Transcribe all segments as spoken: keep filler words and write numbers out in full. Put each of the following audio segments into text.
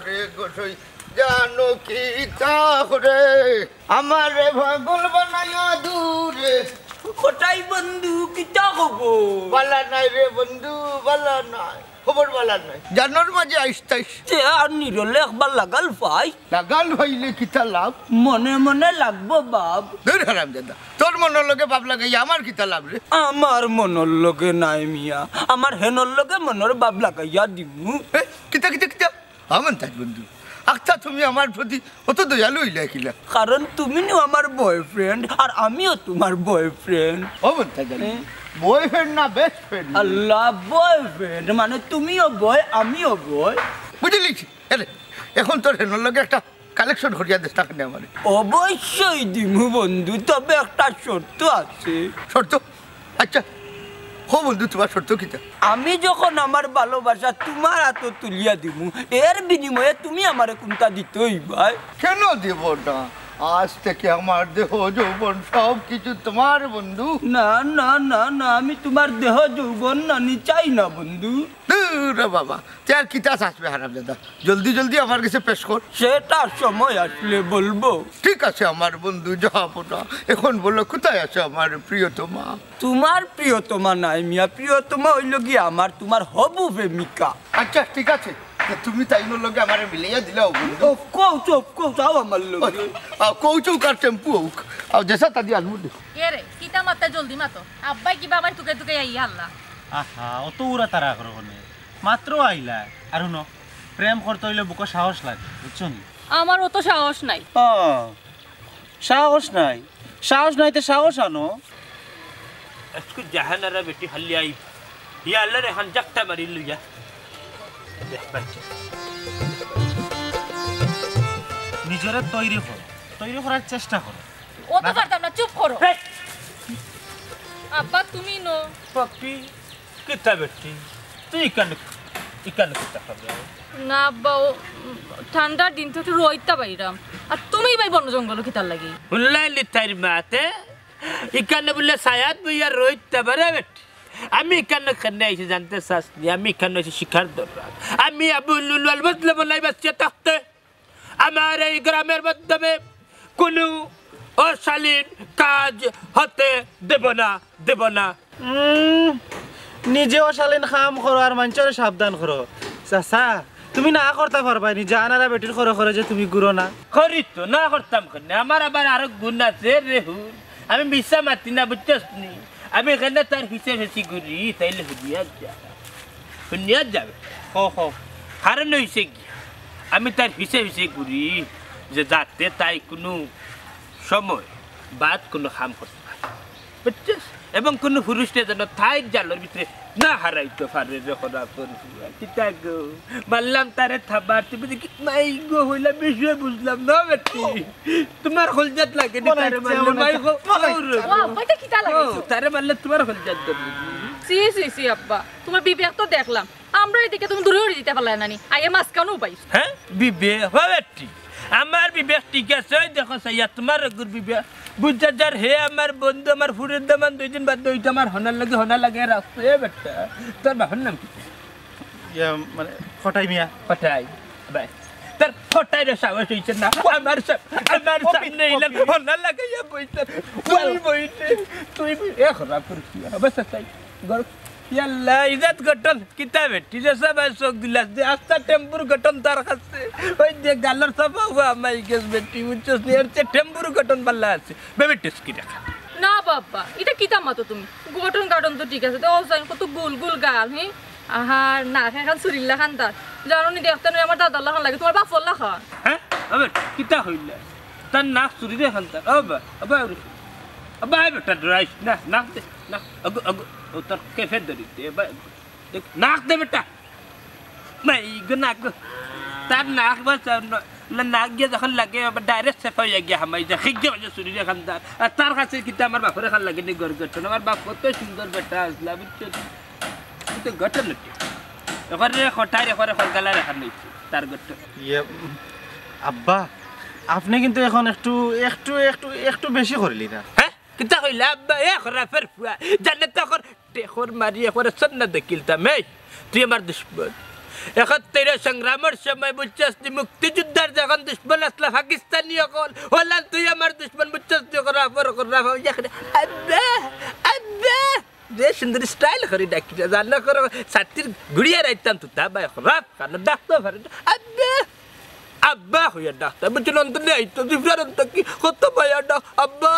এ গোসাই, জানো কি তা করে? আমারে পাগল বানাইয়া দূরে। কটাই বন্ধু, কিতা খবর? বালা নাই রে বন্ধু, বালা নাই। খবর বালা নাই। জানোর মাঝে আইস তাইস। তে আর নিরলে একবার লাগাল পাই। লাগাল পাইলে কিতা লাভ? মনে মনে লাগবো বাপ। দূর হারামজাদা। তোর মনর লগে বাপ লাগাইয়া আমার কিতা লাভ রে? আমার মনর লগে নায় মিয়া, আমার হেনর লগে মনর বাপ লাগাইয়া দিমু। এ, কিতা, কিতা, কিতা? আমন্তাজ বন্ধু, আচ্ছা তুমি আমার প্রতি অত দয়ালু অইলা কিলা? কারণ তুমি নু আমার বয়ফ্রেন্ড আর আমিও তোমার বয়ফ্রেন্ড। ও মন্তাজ আলী, হ্যাঁ। বয়ফ্রেন্ড না বেস্ট ফ্রেন্ড? আল্লাহ, বয়ফ্রেন্ড মানে তুমিও বয়, আমিও বয়। বুঝলি? আরে, এখন তোর হেনর লগে একটা কালেকশন করিয়া দেস টাকা নিয়ে আমারে। অবশ্যই দিমু বন্ধু, তবে একটা শর্ত আছে। শর্ত? আচ্ছা, হো বন্ধু, তোমার শর্ত কিতা? আমি যখন আমার ভালোবাসা তোমার হাতো তুলিয়া দিমু, এর বিনিময়ে তুমি আমারে কোনটা দিতে অইবায়। কেন দেব না? আজ থেকে আমার দেহ যৌবন সব কিছু তোমার বন্ধু। না, না, না, না, আমি তোমার দেহ যৌবন নানি চাই না বন্ধু। দূর রে বাবা, তে আর কিতা চাস বে হারামজাদা? জলদি জলদি আমার গেছে পেশ কর। সেটা সময় আসলে বলবো। ঠিক আছে আমার বন্ধু, যাবো না। এখন বলো, কোথায় আছে আমার প্রিয়তমা? তোমার প্রিয়তমা নাই মিয়া, প্রিয়তমা অইলো গিয়া আমার, তোমার হবু প্রেমিকা। আচ্ছা, ঠিক আছে, তে তুমি তাইনর লগে আমারে মিলাইয়া দিলাও বন্ধু। Of course, of course, আও আমার লগে। আও, কৌচ অউক আর টেম্পু অউক, আও যেসা তাদি আলমুডি। এ রে, কিতা মাততা জলদি মাতো। আব্বায় কিবা আমারে তুকাই তুকাই আইয়া হারলা। আহা, অত উড়া তাড়া করো কেনে? মাত্র আইলা। আর হুনো, প্রেম করতে অইলে বুকো সাহস লাগে, বুঝছো নি? আমার অত সাহস নাই। ও, সাহস নাই? সাহস নাই তে সাহস আনো। আজকে জাহানারা বেটি হালি আই। ইয়া আল্লাহ রে, হান জাকটা মারি লইয়া। দেখ ভাই। নিজরে তৈরি করো, তৈরি করার চেষ্টা করো। অত না। পারতাম না, চুপ করো। হেই! আব্বা, তুমি নো। পাপি, কিতা বেটি? তুই ইকানে, ইকানে কিতা করবে? না আব্বা, ও, উম, ঠান্ডার দিন তো একটু রইতা বাইরাম। আর তুমি ভাই বন জঙ্গল কিতার লাগি? হুনলাই নি তাইর মাতে? ইকানে বুলে ছায়াত বইয়া রইতা পারে বেটি। আমি ইকানে কেনে আইছি জানতে চাস নি? আমি ইকানে আইছি শিকার ধরাত। আমি আবু লুলু আল মজলুম নাই বাঁচিয়া থাকতে আমার এই গ্রামের মাধ্যমে কোনো অশালীন কাজ হতে দেব না, দেব না। উম, নিজে অশালীন কাম করো আর মানষরে সাবধান করো। চাচা, তুমি না করতা পারবায় নি, জাহানারা বেটির খরে খরে যে তুমি ঘুরো না। করি তো, না করতাম কেনে? আমার আবার আরো গুণ আছে রে হুন। আমি মিছা মাতি না, বুঝছস নি? আমি এখানে তার পিছে পিছে ঘুরি, তাইলে হুনিয়া যা। হুনিয়া যাবে। হো, হো। কারণ অইছে কি, আমি তার পিছে পিছে ঘুরি যে যাতে তাই কোনো সময় বাদ কোনো কাম করতে পারে। বুঝছস? এবং কোনো পুরুষরে যেন তাইর জালর ভিতরে না হারাইতে পারে রে খরাফর ফুয়া। কিতা গো? মারলাম তারে থাবার, তুমি দেখি মাই গো হইলা বিষয়ে বুঝলাম না বেটি। তোমার খলজাত লাগে নি তারে মারলে? মাই গো, ও রে। ও আব্বা, এটা কিতা লাগাইছো? ও, তারে মারলে তোমার খলজাত ধরবে। সি, সি, সি আব্বা, তোমার বিবেক তো দেখলাম। আমরা এদিকে তুমি দূরে উড়ে দিতে পারলে না নি? আগে মাঝখানেও পাইছো। হ্যাঁ? বিবেক? ও বেটি, আমার বিবেক ঠিক আছে, ওই দেখো সাইয়া, তোমার রগুর বিবেক। বুঝা যার হে আমার বন্ধু, আমার ফুরের দামান, দুই দিন বাদ ওইটা আমার হনার লাগে, হনা লাগে রাখছে, এ বেটা। তোর বাপের নাম কি? ইয়া, মানে, ফটাই মিয়া। ফটাই। ভাই, তোর ফটাই রে সাহস হইছে না। আমার সা-, আমার সামনে ইলান হনা লাগাইয়া বইতে। তুই বইতে, তুই বই-, এ খরাফর ফুয়া। অবস্থা চাই। গর-, ইয়াল্লা, ইজাত গঠন। কিতা বেটি রে, সবাই চোখ দিলাস যে আস্তা টেম্পুর গঠন তার কাছে। ওই যে গালর সাফা হুয়া মাই গেছ বেটি, বুঝছস নি? এর চেয়ে টেম্পুর গঠন বালা আছে। বেবি টেস্কি দেখা। না বাবা, এটা কিতা মাতো তুমি? গঠন গাঠন তো ঠিক আছে, তো অসাইন কত গুল গুল গাল, হি? আহার নাক এখান চুরিল্লা খান তার। জানো নি দেখতে নয় আমার দাদার লাখান লাগে, তোমার বাপর লাখান। হ্যাঁ? আবার কিতা হইলা? তার নাক চুরি রে খান তার। ও বা, ও বা, ও বা, আই বেটা ডরাইস না, নাক দে, নাক, আগু, আগু, ও তোর কেফে ধরি দে, বা, দেখ, নাক দে বেটা। না, এই গো নাক গো। তার নাক বা চা-, ন-, না, নাক গিয়া যখন লাগে, আবার ডাইরেক্ট সেফা হইয়া গিয়া হামাই যায়। খিক গিয়া বাজে চুরি রে খান তার। আর তার কাছে কিন্তু আমার বাপরে খান লাগে নি গর গর। আমার বাপ কত সুন্দর বেটা আসলা, বুঝছো? কিন্তু গঠন লোকটি। এবারে খটাই, এবারে খরগালা রেখান নিচ্ছে, তার গঠন। ইয়ে, উম, আব্বা, আপনি কিন্তু এখন একটু, একটু, একটু, একটু বেশি করিলি না। হ্যাঁ? কিতা কইলা আব্বা? এ খরাফের ফুয়া। জানে তো এখন টেখর মারি একবারে সন্না দেখিলতাম। এই, তুই আমার দুশমন। একাত্তরর সংগ্রামর সময় বুঝছস নি, মুক্তিযোদ্ধার যখন দুশমন আছলা পাকিস্তানি অকল, অলান তুই আমার দুশমন বুঝছস নি, অখন রাফর, অখন রাফ, আমি দেখি, আব্বা, আব্বা, যে সুন্দর style করি ডাকি, জানো করো, ছাতির গুড়িয়া রাইতাম তো, তা ভাই, রাফ, কানো ডাকতে পারে না, আব্বা, আব্বা কইয়া ডাকতে, বুঝছো, লন্ডনে আইতো, জিব্রার অন্ত কি, কত ভাইয়া ডাক, আব্বা,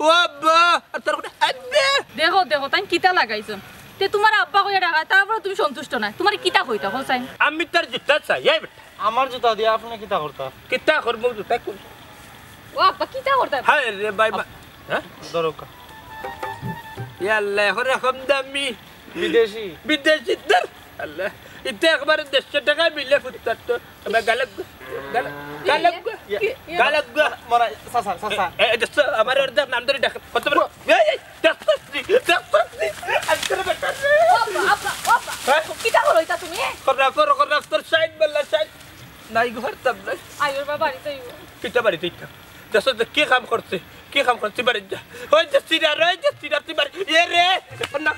ও আব্বা, আর তার করে, আব্বা। দেখো, দেখো, তাই কিতা লাগাইছো? তে তোমার আব্বা কইয়া ডাকা, তারপরে তুমি সন্তুষ্ট না। তোমার কিতা কইতা, হোসেন? আমি তার জুতা চাই, এই বেটা। আমার জুতা দিয়া আপনে কিতা করতা? কিতা করমু জুতা কই? ও আব্বা, কিতা করতা? হায় রে ভাই, মা-, হ্যাঁ? ধরো কা। ইয়া আল্লাহ, এখন এরকম দামি। বিদেশি। বিদেশি, ধর। আল্লাহ, ইতা একবারে দেড়শো টেকা মিলে ফুটতার তো। এবার গালক গো, গালক, গালক গো, ইয়া, ইয়া। গালক গো। মরা, চাচা, চাচা। এ, এ, দেখছো, আমার অর্ধেক নাম ধরে ডাকে। কত বড়? এই, এই, দেখছো নি? দেখছো নি? আজকের বেটা রে। ও আব্বা, আব্বা, ও আব্বা। হ্যাঁ? কিতা করো ইতা তুমি? কররা, করো, কররা, তোর সাইড বললা, সাইড। নাই গো, পারতাম না। আইওর বাবা, বাড়িত আইও। কিতা বাড়িত আইতাম? দেখছো তো কি কাম করছে? কি কাম করছে? বাড়িত যা। ওই যে সিরা, ওই যে সিরা, তুই বাড়ি। এ রে, না।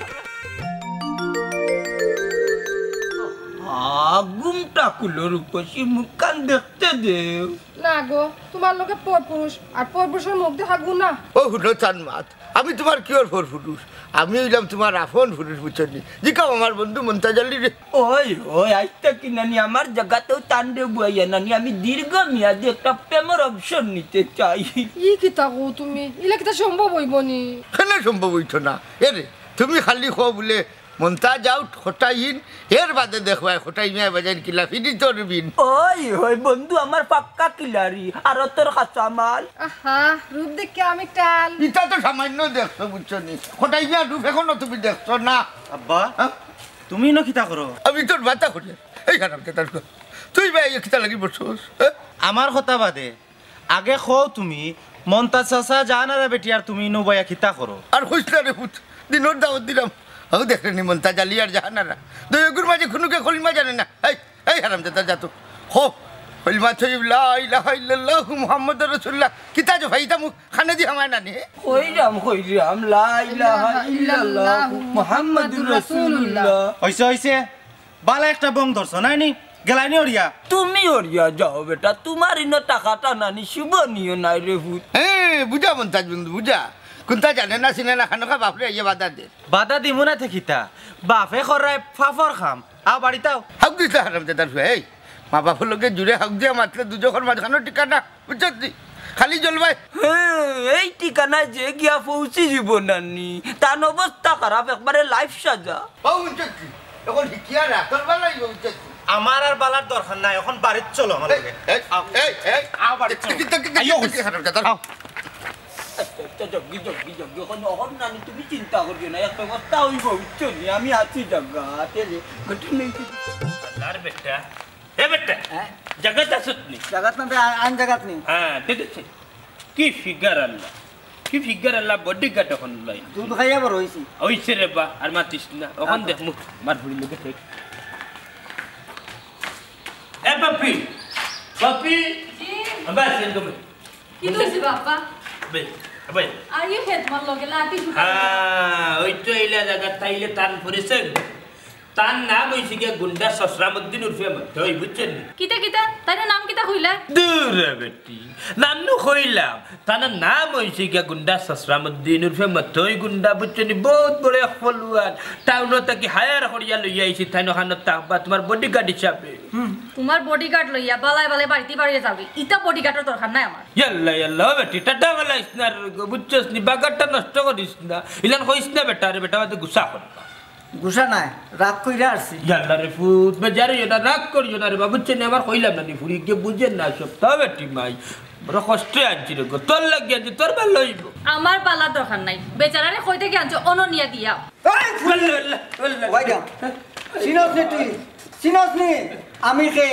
আগুমটা কুলো রূপসী মুখখান দেখতে দেও। না গো, তোমার লগে পরপুরুষ, আর পরপুরুষর মুখ দেখা গুনা। ও হুনো চান মাত, আমি তোমার কিওর পরপুরুষ? আমি অইলাম তোমার আপন পুরুষ, বুঝছো নি? জিকাও আমার বন্ধু মন্তাজ আলী রে। ওই, ওই, আইতা কি নানি, আমার জাগাতেও তান্ডে বুয়াইয়া নানি, আমি দীর্ঘ মেয়াদি একটা প্রেমর অবসর নিতে চাই। ই কিতা কও তুমি? ইলা কিতা সম্ভব অইবো নি? কেনে সম্ভব অইতো না? এরে, তুমি খালি কও বুলে মন্তাজ আউট, খোটাইন, এর বাদে দেখবায় খোটাই মিয়া বাজাইন কিলা ফিরি তোর বিন। ওই, ওই, বন্ধু আমার পাক্কা খিলাড়ি, আর তোর কাঁচা মাল। আহা, রূপ দেখে আমি টাল। ইতা তো সামান্য দেখছো, বুঝছো নি? খোটাই মিয়া রূপ এখনো তুমি দেখছো না। আব্বা, হ্যাঁ? তুমি ইনো কিতা করো? আমি তোর মাথা করি। এই হারাম কে তার, তুই ভাই এই কিতা লাগি বসছস, হ্যাঁ? আমার কথা বাদে, আগে কও তুমি, মন্তাজ চাচা জাহানারা বেটি আর তুমি ইনো বইয়া কিতা করো? আর কইস না রে পুত, দিনর দাওয়াত দিলাম। ও দেখরে নি মন্তাজ আলী আর জাহানারা। দুইগুর মাঝে কুনুকে কলিমা জানে না। এই, এই হারামজাদা যা তো। কও, কলিমা তৈয়ব লা ইলাহা ইল্লাল্লাহু মুহাম্মাদুর রাসূলুল্লাহ। কিতা যে ভাই ইতা মুখ কানে দি হামায় না নি? কইরাম, কইরাম, লা ইলাহা ইল্লাল্লাহু মুহাম্মাদুর রাসূলুল্লাহ। অইছে, অইছে। বালা একটা বং ধরছো, নায় নি? গেলায় নি অরিয়া? তুমি অরিয়া যাও বেটা, তোমার ইনো টাকাটা নানি শুভ নিও নাই রে পুত। হ্যাঁ, বুঝা মন্তাজ বন্ধু, বুঝা। কুন্তা জানে না, চিনে না, খানোখা বাপরে আইয়া বাধা দে। বাধা দিমু না তে কিতা? বাপে কররায় পাপর কাম। আও বাড়িত আও। হাউক দিস না হারামজাদার ফুয়া, এই। মা বাপর লগে জুরে হাউক দিয়া মাতলে দুজখর মাঝখানো ঠিকানা। বুঝছস নি? খালি জলবায়। হ্যাঁ, এই ঠিকানায় যে গিয়া পৌঁছি দিব নানি। তান অবস্থা খারাপ, একবারে লাইফ সাজা। ও বুঝছস নি? এখন হিকিয়া রাখর বালাই বুঝছস নি? আমার আর বালার দরকার নাই, এখন বাড়িত চলো আমার লগে। এই, এই, আও। এই, এই। আও বাড়িত চলো। কি, কি, কি, কি, আইও। কি, কি, হারামজাদা? আও। আচ্ছা, আচ্ছা, জলদি, জলদি, জলদি। এখন, এখন নানি তুমি চিন্তা করিও না, এক ব্যবস্থা অইব, বুঝছো নি? আমি আছি জাগাত, এই যে, ঘটনা কি? আল্লাহর বেটা, এ বেটা, হ্যাঁ? জাগাত আছত নি? জাগাত না, বে-, আ-, আন জাগাত নি। হ্যাঁ, ঠিক আছে। কি ফিগার আল্লাহ, কি ফিগার আল্লাহ, বডিগার্ড এখন লাই। দুধ খাইয়া বড় হইছি। হইছে রে বা, আর মাতিস না। এখন আচ্ছা। দেখ মুখ, মার ভুড়ি লেগে থাক। এ বাপি, বাপি। জি। আবার সেন কমে। কি কইছে বাবা? বে, বে। আর এই খেদমত লগে লাঠি ঝুঁকা। হ্যাঁ, ওই তো এইলা জাগাত তাইলে টান পড়ছে। তান নাম অইছে গিয়া গুন্ডা সসরামুদ্দিন উরফে মতই, বুঝছইন নি? কিতা, কিতা? তাইর নাম কিতা কইলা? দূর রে বেটি, নাম নু কইলাম। তান নাম অইছে গিয়া গুন্ডা সসরামুদ্দিন উরফে মতই গুন্ডা, বুঝছইন নি? বউত বড় এক ফলুয়ান। টাউনো থাকি হায়ার করিয়া লইয়া আইছি, তাইন অখানো থাকবা, তুমার বডিগার্ড হিসাবে। তুমার বডিগার্ড লইয়া বালায় বালায় বাড়িত বাড়িত যাওগি। ইতা বডিগার্ডর দরকার নাই আমার। ইয়াল্লা, ইয়াল্লা, ও বেটি, টাটা বালাইস না রে গো, বুঝছস নি? বাগারটা নষ্ট করিস না। ইলান কইস না বেটা রে, বেটা বাদে গুসা করবা। গুসা নাই, রাগ কইরা আরছি। ইয়াল্লা রে ফুত, বেজার অইও না, রাগ করিও না রে বাবা, বুঝছস নি? আমার কইলাম না নি, ফুড়ি গিয়া বুঝে না সব, তা বেটি মাই। বড় কষ্টে আনছি রে গো, তোর লাগি আনছি, তোর ভালা অইবো। আমার বালার দরকার নাই, বেচারারে কই থাকি আনছো, অনো নিয়া দিয়া। এই! ওয়াল্লা, ওয়াল্লা, ওয়াল্লা। ওবায়দা, চিনস নি তুই? চিনস নি? আমি কে?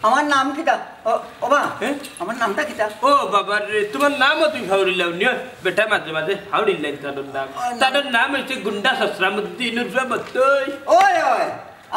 আমার নাম কিতা? ও, ওবা, এ? আমার নামটা কিতা? ও বাবা রে, তুমার নামও তুমি হাউরিলাও নিও। বেটা মাঝে মাঝে হাউরিলাই তার নাম। ও, না। তার নাম অইছে গুন্ডা সসরামুদ্দিন উরফে মতই। ওই, ওই,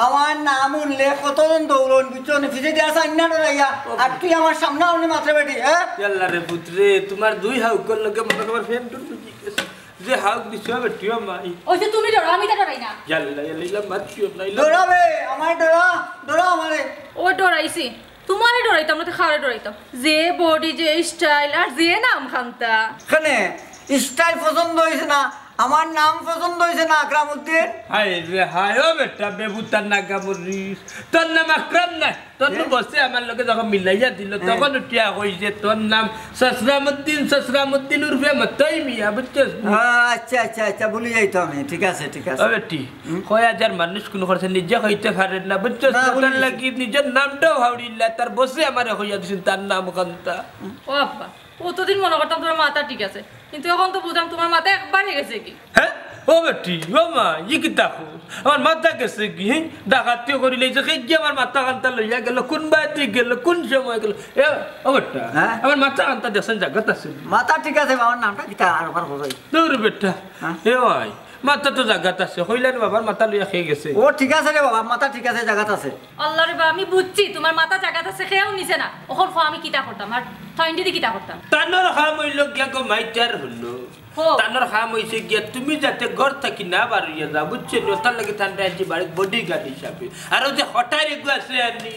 আমার নাম উনলে কতজন দৌড়ন, বুঝছো নি? ফিরে দিয়া সাইন না ডরাইয়া। ও। আর তুই আমার সামনে উনি মাত্র বেটি, হ্যাঁ? ইয়াল্লা রে পুত রে, তুমার দুই হাউকর লগে মনে হয় আমার ফ্রেন্ড বুঝি গেছে। যে হাউক দিছো বেটি, ও মাই। ওই যে তুমি ডরাও, আমি তো ডরাই না। ইয়াল্লা, ইয়াল্লা, ইলা মাতিও না, ইলা। ডরাবে, আমারে ডরা, ডরা আমারে। ও ডরাইছি, তোমারে ডরাইতাম না, তো কারে ডরাইতাম? যে বডি, যে স্টাইল, আর যে নাম খান্তা। কেনে, স্টাইল পছন্দ হইছে না, আমার নাম পছন্দ হইছে না, আকরামউদ্দিন। হায় রে হায়, ও বেটা, বেবুতার নাগা মরিস। তোর নাম আকরাম না? তোর এ? বসে আমার লগে যখন মিলাইয়া দিল, এ? তখন উঠিয়া কইছে, "তোর নাম সসরামউদ্দিন, সসরামউদ্দিন উর্ফে মতই মিয়া", বুঝছস নি? আচ্ছা, আচ্ছা, আচ্ছা, ভুলি যাইতো আমি। ঠিক আছে, ঠিক আছে। ও বেটি, হুম? কয় হাজার মানুষ খুন করছে, নিজে কইতে পারেন না, বুঝছস? না, তার ভুলি গেছি। লাগি নিজের নামটাও হাওড়িল্লা, তার বসে আমারে কইয়া দিছেন, তার নাম খান্তা। ও আব্বা, অতদিন মনে করতাম তোমার মাথা ঠিক আছে, কিন্তু এখন তো বুঝলাম তোমার মাথা একবারে গেছে কি। হ্যাঁ? ও বেটি, ও মা, ই কিতা কও? আমার মাথা গেছে কি, হ্যাঁ? ডাকাতিও করিলে যে কে গিয়া আমার মাথা খান্তা লইয়া গেল, কোন বায়দি গেল, কোন সময় গেল? এ, ও বেটা, হ্যাঁ? আমার মাথা খান্তা দেখছনি জাগাত আছে নি? মাথা ঠিক আছে, বাবার নামটা কিতা আর একবার বোঝাই। দূর বেটা, হ্যাঁ? এ ভাই, মাথা তো জাগাত আছে, কইলা নি বাবার মাথা লইয়া কে গেছে। ও ঠিক আছে রে বাবা, মাথা ঠিক আছে, জাগাত আছে। আল্লাহ রে বা, আমি বুঝছি তোমার মাথা জাগাত আছে, কেউ নিছে না। অখন কও আমি কিতা করতাম, আর তাইনরে দি কিতা করতাম? তানর কাম অইলো গিয়া গো মাইটার হলো। হো। তানর কাম অইছে গিয়া তুমি যাতে ঘর থাকি না বারইয়া যাও, বুঝছো নি? তার লাগি তানরে আনছি বাড়িত বডিগার্ড হিসাবে। আর ও যে হটাইর এগু আছে আনি,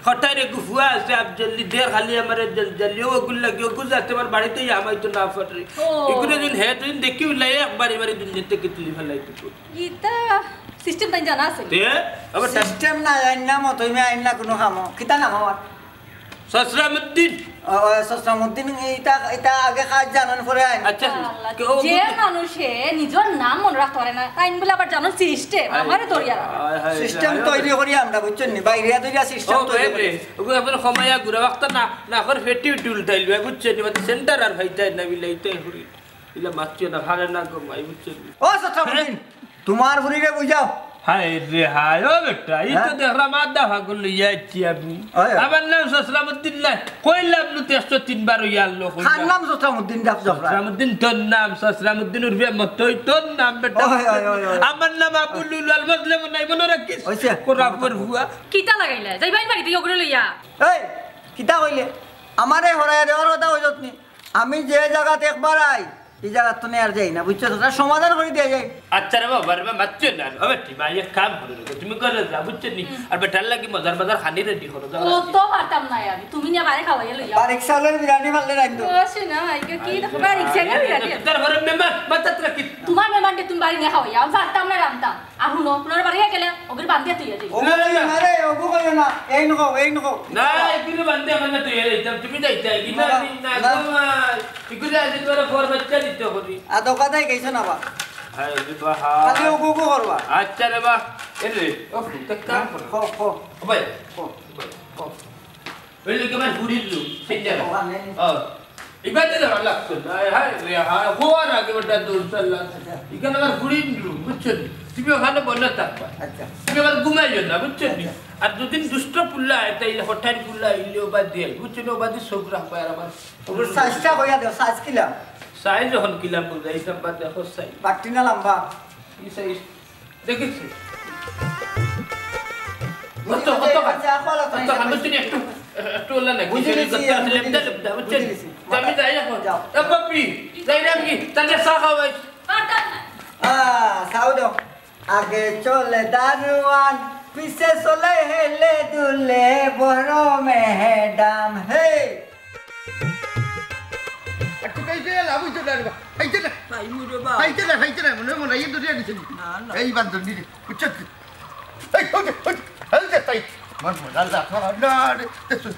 হটাইর এগু ফুয়া আছে আফজলি, দের খালি আমারে জলজালি, ও ওগুর লাগি, ওগু যাতে আমার বাড়িত হামাইতো না পারে। ও। এগুরে দিন হে দিন দেখি উলাই একবারে বাড়ি দুনিয়া থাকি তুলি ফালাই দিব। ইতা সিস্টেম তাইন জানা আছে? তে, আবার তা- সিস্টেম না, আইন না মতো, আমি আইন না কোনো কামো। কিতা নাম আমার? সসরামউদ্দিন। ও, ও, সসরামউদ্দিন, ইতা, ইতা আগে কাজ জানইন, পরে আইন। আচ্ছা, আল্লাহ, কে ও যে বুঝে? মানুষে নিজর নাম মনে রাখতে পারে না, তাইন বলে আবার জানইন সিস্টেম, হায়, আমারে ধরিয়া রাখা। হায়, হায়, সিস্টেম হায়, তৈরি হায়। করি আমরা, বুঝছইন নি? বাইরে ধরিয়া সিস্টেম ও, তৈরি ভাই, করি। ভাই, ওগু এখন সময়া ঘুরা ওয়াক্ত না, না করে ফেটি উঠি উল্টাইল, ভাই, বুঝছইন নি? মানে সেন্টার আর ভাইটাই না, বিলাই তাই করি। ইলা মাতছে না, হারে না গো ভাই, বুঝছো নি? ও সসরামউদ্দিন, হ্যাঁ? তোমার ফুরিরে বুঝাও। হায় রে হায়, ও বেটা, ই তো হ্যাঁ? দেখলাম আধা পাগল লইয়া আইছি আমি। ওই। আমার নাম সসরামউদ্দিন নায়, কইলাম নু তো একশো তিন বার ওই আল্লো কইলাম। কার নাম সসরামউদ্দিন ডাক জফরা? সসরামউদ্দিন তোর নাম, সসরামউদ্দিন উর্ফে মতই তোর নাম বেটা। ওই, ওই, ওই, ওই। আমার নাম আবু লুলু আল মজলেম নাই, মনো রাখিস? ওইছে। কোরাপুর ফুয়া। কিতা লাগাইলা? যাইবাইন বাড়িত ওগুরে লইয়া। এই, কিতা কইলে? আমারে হরাইয়া দেওয়ার কথা কইছত নি? আমি যে জাগাত একবার আই, ই জাগাত তো আর যাই না, বুঝছো? তোরা সমাধান করি দিয়া যাই। আচ্ছা রে বাবা, রে বাবা, মাতছো না। ও বেটি, মা, এক কাম করো রে, তুমি ঘরো যাও, বুঝছো নি? হুম। আর বেটার লাগি মজার মজার খানি রেডি করো, যাও। ও তো পারতাম না আমি, তুমি নিয়া বারে খাওয়াইয়া লইয়া। বারিক চাউলর বিরিয়ানি পারলে রান্ধো। ও, শোনা, আইগো, কি দেখো, বারিক চাউলর বিরিয়ানি। তার ঘরো মেহমান, মাথাত রাখি। তোমার মেহমানরে তুমি বাড়ি নিয়া খাওয়াইয়া, আমি পারতাম না রান্ধতাম। আর হুনো, পুনর বাড়ি গেলে ওগুরে বান্ধিয়া থইয়া যাই। না, না, না। আরে, ওগু কইও না, এই নকো, এই নকো। না, এগুরে বান্ধিয়া খানা থইয়া যাইতাম, তুমি যাইতাই, কি না, না, নি, না, না। তোমার, এগুরে আজ তোমার ঘর বাচ্চা দিতে করি। আর দোকানে গেছো না বা? হায় রে বাবা। খালি ওগু ওগু করবা। আচ্ছা রে বা। এ রে, ও, তো কাম করো। খো, খো। ও ভাই, খো। খো। ওই লোক আমার ফুরির লোক, সেই জায়গা। ওখানে। ও, এবার তো যাওয়া লাগতো না। হায় রে, হায়, হওয়ার আগে ওটা দৌড় চাল্লা। আচ্ছা। এখানে আমার ফুরির লোক, বুঝছো নি? তুমি ওখানে বলে থাকবা। আচ্ছা। তুমি আবার ঘুমাইও না, বুঝছো নি? আচ্ছা। আর দুদিন দুষ্ট পুল্লা আয়, তাইলে হঠাৎ পুল্লা আইলে ও বাদ দিয়ে, বুঝছো নি? ও বাদে চোখ রাখবা আর আমার ফুরির লোক। সাইজটা কইয়া দেও, সাইজ কিলা? সাইজ যখন কিলা বুঝাই, এইসব বাদ দেখো সাইজ। বাট্টি না লম্বা? কি সাইজ? দেখেছি। কত, কত, কত, কত, কত, কত, একটু, একটু ওলা না, বুঝে কিসের গেছি, কথা, আমি লেপটা, বুঝে লেপটা, বুঝছেন? গেছি। তো আমি যাই এখন। যাও। এ, বাপি, যাই না আমি, তাহলে চা খাওয়াই। পারতাম না। আ, চাও দাও। আগে চলে দারোয়ান, পিছে চলে হেলে দুলে, বড় ম্যাডাম, হে। আর তুকাইছে, লাভ হইছে না রে বা। খাইছে না। খাইমু রে বা। খাইছে না, খাইছে না, মনে হয় মনে হয় ইয়ে ধরিয়া দিছে। না, না। এই বান্ধব নি রে, বুঝছো তুই? এই, ওই যে, ওই যে, এই যে, তাই। মন মন আল্লাহ, না রে, দেখছো?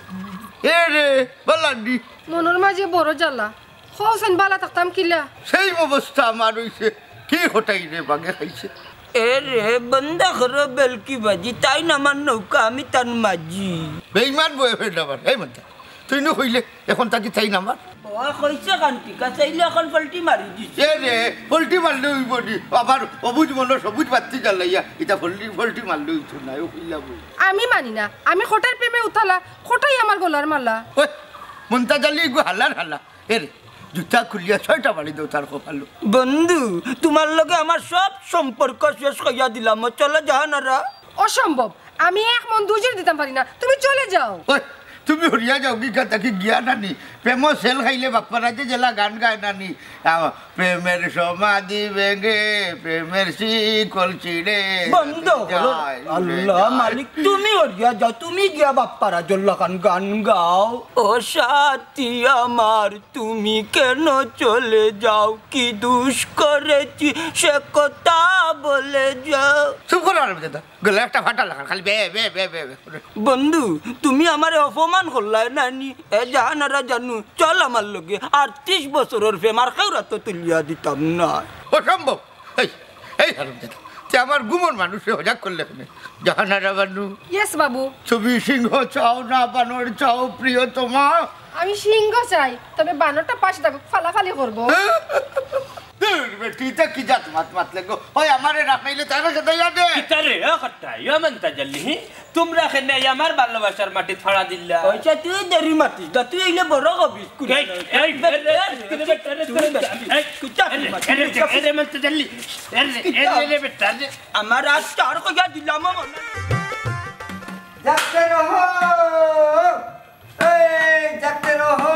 এ রে, বালান্ডি। মনর মাঝে বড় জ্বালা। কওছেন বালা থাকতাম কিলা? সেই অবস্থা আমার হইছে। কি হটাই রে, বাগে খাইছে। এ রে, বন্ধ করো বেলকি বাজি, তাইন আমার নৌকা, আমি তান মাঝি। বেইমান বয়ফ্রেন্ড আমার, এই মন্তা। তুই নু কইলে, এখন তাকি তাইন আমার। ও কইছে কান ঠিক আছে, ইলে এখন পল্টি মারি দিছে। এ রে, পল্টি মারলে হইব নি। আবার অবুজ মনো সবুজ বাত্তি জ্বালাইয়া, ইটা পল্টি, পল্টি মারলে হইতো না, ও কইলা বই। আমি মানি না, আমি কটার প্রেমে উতালা, কটাই আমার গলার মালা। ওই, মন্তা জালি এগু হালার হালা। এ রে, জুতা খুলিয়া ছয়টা বাড়ি দেও তার কপালো। বন্ধু, তোমার লগে আমার সব সম্পর্ক শেষ কইয়া দিলাম, চলো জাহানারা। অসম্ভব, আমি এক মন দুই জনে দিতাম পারি না, তুমি চলে যাও। ওই, তুমি হরিয়া যাওগি কা, তাকি গিয়া নানি। প্রেমো সেল খাইলে বাপ্পারা যে যেলা গান গায় নানি। আ, প্রেমের সমাধি ভেঙে, প্রেমের শিকল ছিঁড়ে, বন্ধ হলো। যায় উড়ে আল্লাহ যায়। মালিক, তুমি হরিয়া যাও, তুমি গিয়া বাপ্পারা জল্লাখান গান গাও। ও সাথী আমার, তুমি কেন চলে যাও? কি দুষ করেছি সে কথা বলে যাও। চুপ করো আরামজাদা। গলা একটা ফাটা লাখান, খালি বে, বে, বে, বে, বে করে। বন্ধু, তুমি আমারে অপমান করলায় নানি? এ জাহানারা জানু, চল আমার লগে। আটত্রিশ বছরর প্রেম আর কেউর আতো তুলিয়া দিতাম না। অসম্ভব। এই, এই হারামজাদা, তে আমার ঘুমর মানুষরে হজাগ করলে কেনে? জাহানারা বানু। ইয়েস বাবু। তুমি সিংহ চাও না বানর চাও, প্রিয়তমা? আমি সিংহ চাই, তবে বানরটা পাশে থাকুক, ফালাফালি করবো। দূর বেটি, ইতা কি জাত মাত মাতলে গো? হয় আমারে রাখাইলে তারে খেদাইয়া দে। কিতারে, ও খট্টা, ইয়া মন্তা জাল্লি, হি? তুমরা কেনে আমার ভালোবাসার মাটিত ফাড়া দিলা? ওইটা তুই দেরি মাতিস, দা তুই এইলে বড় হবিস, কুড়ি এই, এই, এই, এই, এই, এই, এই, এই, এই, এই, এই, কিতা এই, মাতিস? এই, এই, এই, মন্তা জাল্লি, এই, এই, এই, এই, এই, বেটা, এই। আমার আজ তার কইয়া দিলাম, আমার। জাগতে রহো, এই জাগতে রহো।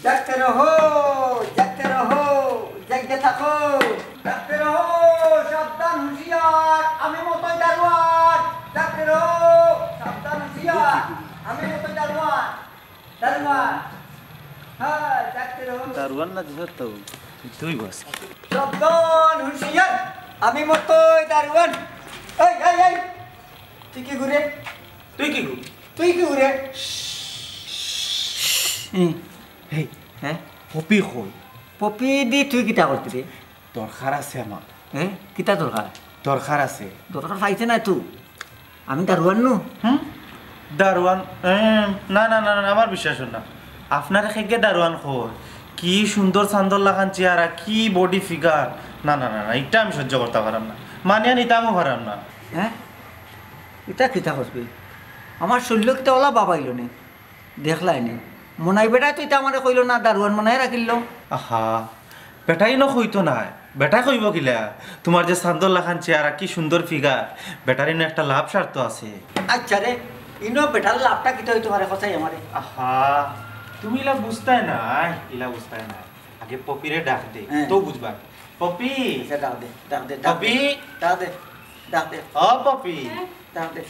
জাগতে রহো, জাগতে রহো, জেগে থাকো। জাগতে রহো, সাবধান হুঁশিয়ার, আমি মতোই দারোয়ান। জাগতে রহো, সাবধান হুঁশিয়ার, আমি মতোই দারোয়ান। দারোয়ান, হ্যাঁ, জাগতে রহো। দারোয়ান না, যেহেতু তুই বস। সাবধান হুঁশিয়ার, আমি মতোই দারোয়ান। এই, এই, এই, তুই কি ঘুরে? তুই কি ঘুরে? তুই কি ঘুরে? এই, এই, হ্যাঁ? পপি কই? পপি দি তুই কিতা করতে রে? দরকার আছে আমার। হ্যাঁ? কিতা দরকার? দরকার আছে। দরকার পাইছে না তুই? আমি দারোয়ান নু? হুম? দারোয়ান? এম, না, না, না, না, আমার বিশ্বাস অর না। আপনারে কেগে দারোয়ান কয়? কি সুন্দর চান্দর লাখান চেহারা, কি বডি ফিগার। না, না, না, না, ইটা আমি সহ্য করতাম পারাম না। মানিয়া নিতামও পারাম না। হ্যাঁ? ইটা কিতা করবে? আমার শরীর কিতা ওলা বাবাইল নে? দেখলায় নি? মনাই বেটায় তো ইতা আমারে কইলো না, দারোয়ান বানাই রাখিল। আহা, বেটায় ইনো কইতো নায়। বেটায় কইবো কিলা? তুমার যে চান্দর লাখান চেহারা, কি সুন্দর ফিগার, বেটার ইনো একটা লাভ স্বার্থ আছে। আচ্ছা রে, ইনো বেটার লাভটা কিতা অইতো পারে, কছাই আমারে? আহা, তুমি ইলা বুঝতায় নায়, ইলা বুঝতায় নায়। আগে পপিরে ডাক দে, হ্যাঁ। তো বুঝবা। পপি! আচ্ছা, ডাক দে, ডাক দে, ডাক দে, পপি! ডাক দে, ডাক দে। ও পপি! হ্যাঁ? ডাক দে।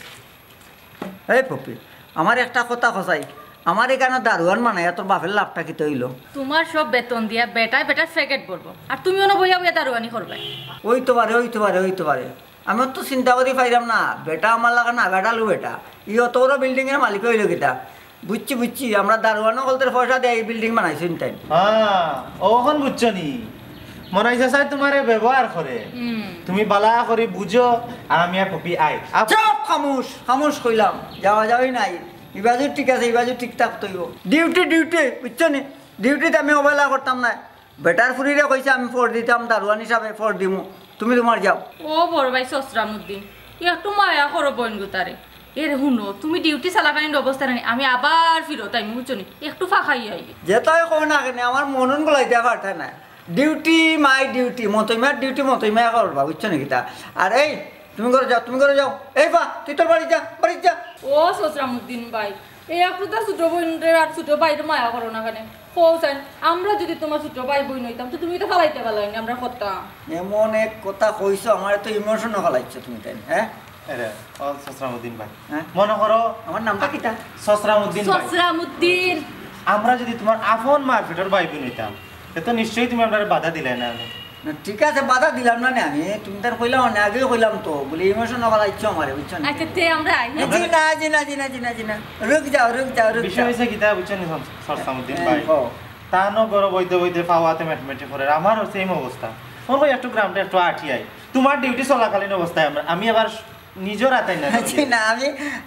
এই পপি, আমার একটা কথা কছাই, আমার ইখানো দারোয়ান বানাইয়া তোর বাপের লাভটা কিতা অইলো? তুমার সব বেতন দিয়া বেটায় বেটার ফেকেট ভরবো, আর তুমি অনো বইয়া বইয়া দারোয়ানি করবায়। অইতো পারে, অইতো পারে, অইতো পারে। আমি তো চিন্তা করি পাইরাম না, বেটা আমার লাগা না, বেটা লু বেটা। ই অত বড় বিল্ডিংর মালিক অইলো কিতা? বুঝছি, বুঝছি, আমরা দারোয়ান অকলতর পয়সা দিয়া ই বিল্ডিং বানাইছি তাইন। হ্যাঁ, অখন বুঝছো নি? মনাই চাচায় তুমারে ব্যবহার করে। হুম। তুমি বালা করি বুঝো, আর আমি আর পপি আই। আপ- চুপ, খামুশ, খামুশ কইলাম। যাওয়া যাওয়ি নাই। ইবাজু ঠিক আছে, ইবাজু ঠিক থাকতে অইবো। ডিউটি, ডিউটি, বুঝছো নি? ডিউটিত আমি অবহেলা করতাম না। বেটার ফুরিরে কইছি আমি ফর দিতাম, দারোয়ান হিসাবে ফর দিমু। তুমি তুমার যাও। ও বড় ভাই সসরামুদ্দিন, একটু মায়া করো বইন গুতারে। এরে হুনো, তুমি ডিউটি চালাকালীন অবস্থা নানি, আমি আবার ফিরত আইমু, বুঝছো নি? একটু ফাঁকাই আই। যেতাউ কও না কেনে, আমার মনন গলাইতে পারতায় না। ডিউটি মাই ডিউটি, মতইমার ডিউটি মতইমায় করবা, বুঝছো নি কিতা? আর এই, তুমি ঘরো যাও, তুমি ঘরো যাও। এই বা, তুই তোর বাড়ি যা, বাড়ি যা। ও সসরামুদ্দিন ভাই, এই একটু তো ছোট বইনরে আর ছোট ভাইরে মায়া করো না কেনে? কও চাইন, আমরা যুদি তুমার ছোট ভাই বইন অইতাম, তে তুমি তো ফালাইতে পারলায় নি আমরার কথা। এমন এক কথা কইছো, আমারে তো ইমোশনো ফালাইছো তুমি তাইন, হ্যাঁ? এরে, ও সসরামুদ্দিন ভাই, হ্যাঁ? মনো করো আমার নামটা কিতা? সসরামুদ্দিন ভাই। সসরামুদ্দিন। আমরা যুদি তুমার আপন মার পেটর ভাই বইন অইতাম, তে তো নিশ্চয়ই তুমি আমরারে বাধা দিলায় না। না, ঠিক আছে, বাধা দিলাম না নে আমি, তুমি তার কইলাও না, আগেউ কইলাম তো, বলি ইমোশনো ফালাইছো আমারে, বুঝছো নি? আচ্ছা, তে আমরা আই। জি না, জি না, জি না, জি না, জি না। রুক যাও, রুক যাও, রুক বিষয় যাও। অইছে কিতা, বুঝছো নি, সস-, সসরামুদ্দিন হ্যাঁ, ভাই? কও। তানও ঘরো বইতে বইতে পাওয়াতে মেটমেটে করের, আমারও same অবস্থা। মনো করি একটু গ্রামটা একটু আটি আই। তুমার ডিউটি চলাকালীন অবস্থায় আমরা, আমি আবার নিজর আতাই না। জি না, আমি,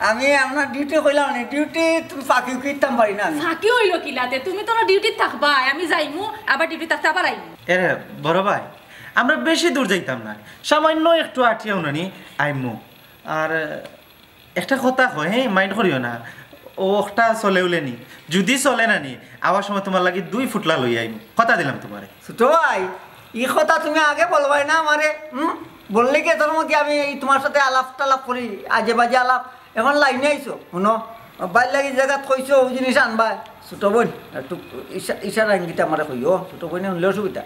আমি আপনার ডিউটি কইলাম নি, ডিউটি তুমি ফাঁকি উকি দিতাম পারি না আমি। ফাঁকি অইলো কিলাতে? তুমি তো না ডিউটি থাকবায়, আমি যাইমু, আবার ডিউটি থাকতে আবার আইমু। এরে বড় ভাই, আমরা বেশি দূর যাইতাম না, সামান্য একটু আটিয়া উনানি আইমু। আর একটা কথা কই, হ্যাঁ, mind করিও না, ও একটা চলে উলে নি, যুদি চলে না নি, আবার সময় তুমার লাগি দুই ফুটলা লই আইমু, কথা দিলাম তুমারে। ছোট ভাই, ই কথা তুমি আগে বলবায় না আমারে, হুম? বললে কি তোর মধ্যে আমি এই তুমার সাথে আলাপ টালাপ করি, আজে বাজে আলাপ? এখন লাইনে আইছো, হুনো, বাইর লাগি জাগাত কইছো, অউ জিনিস আনবায়। ছোট বইন, একটু ইশা-, ইশারা ইঙ্গিতে আমারে কইও, ছোট বইনে হুনলে অসুবিধা।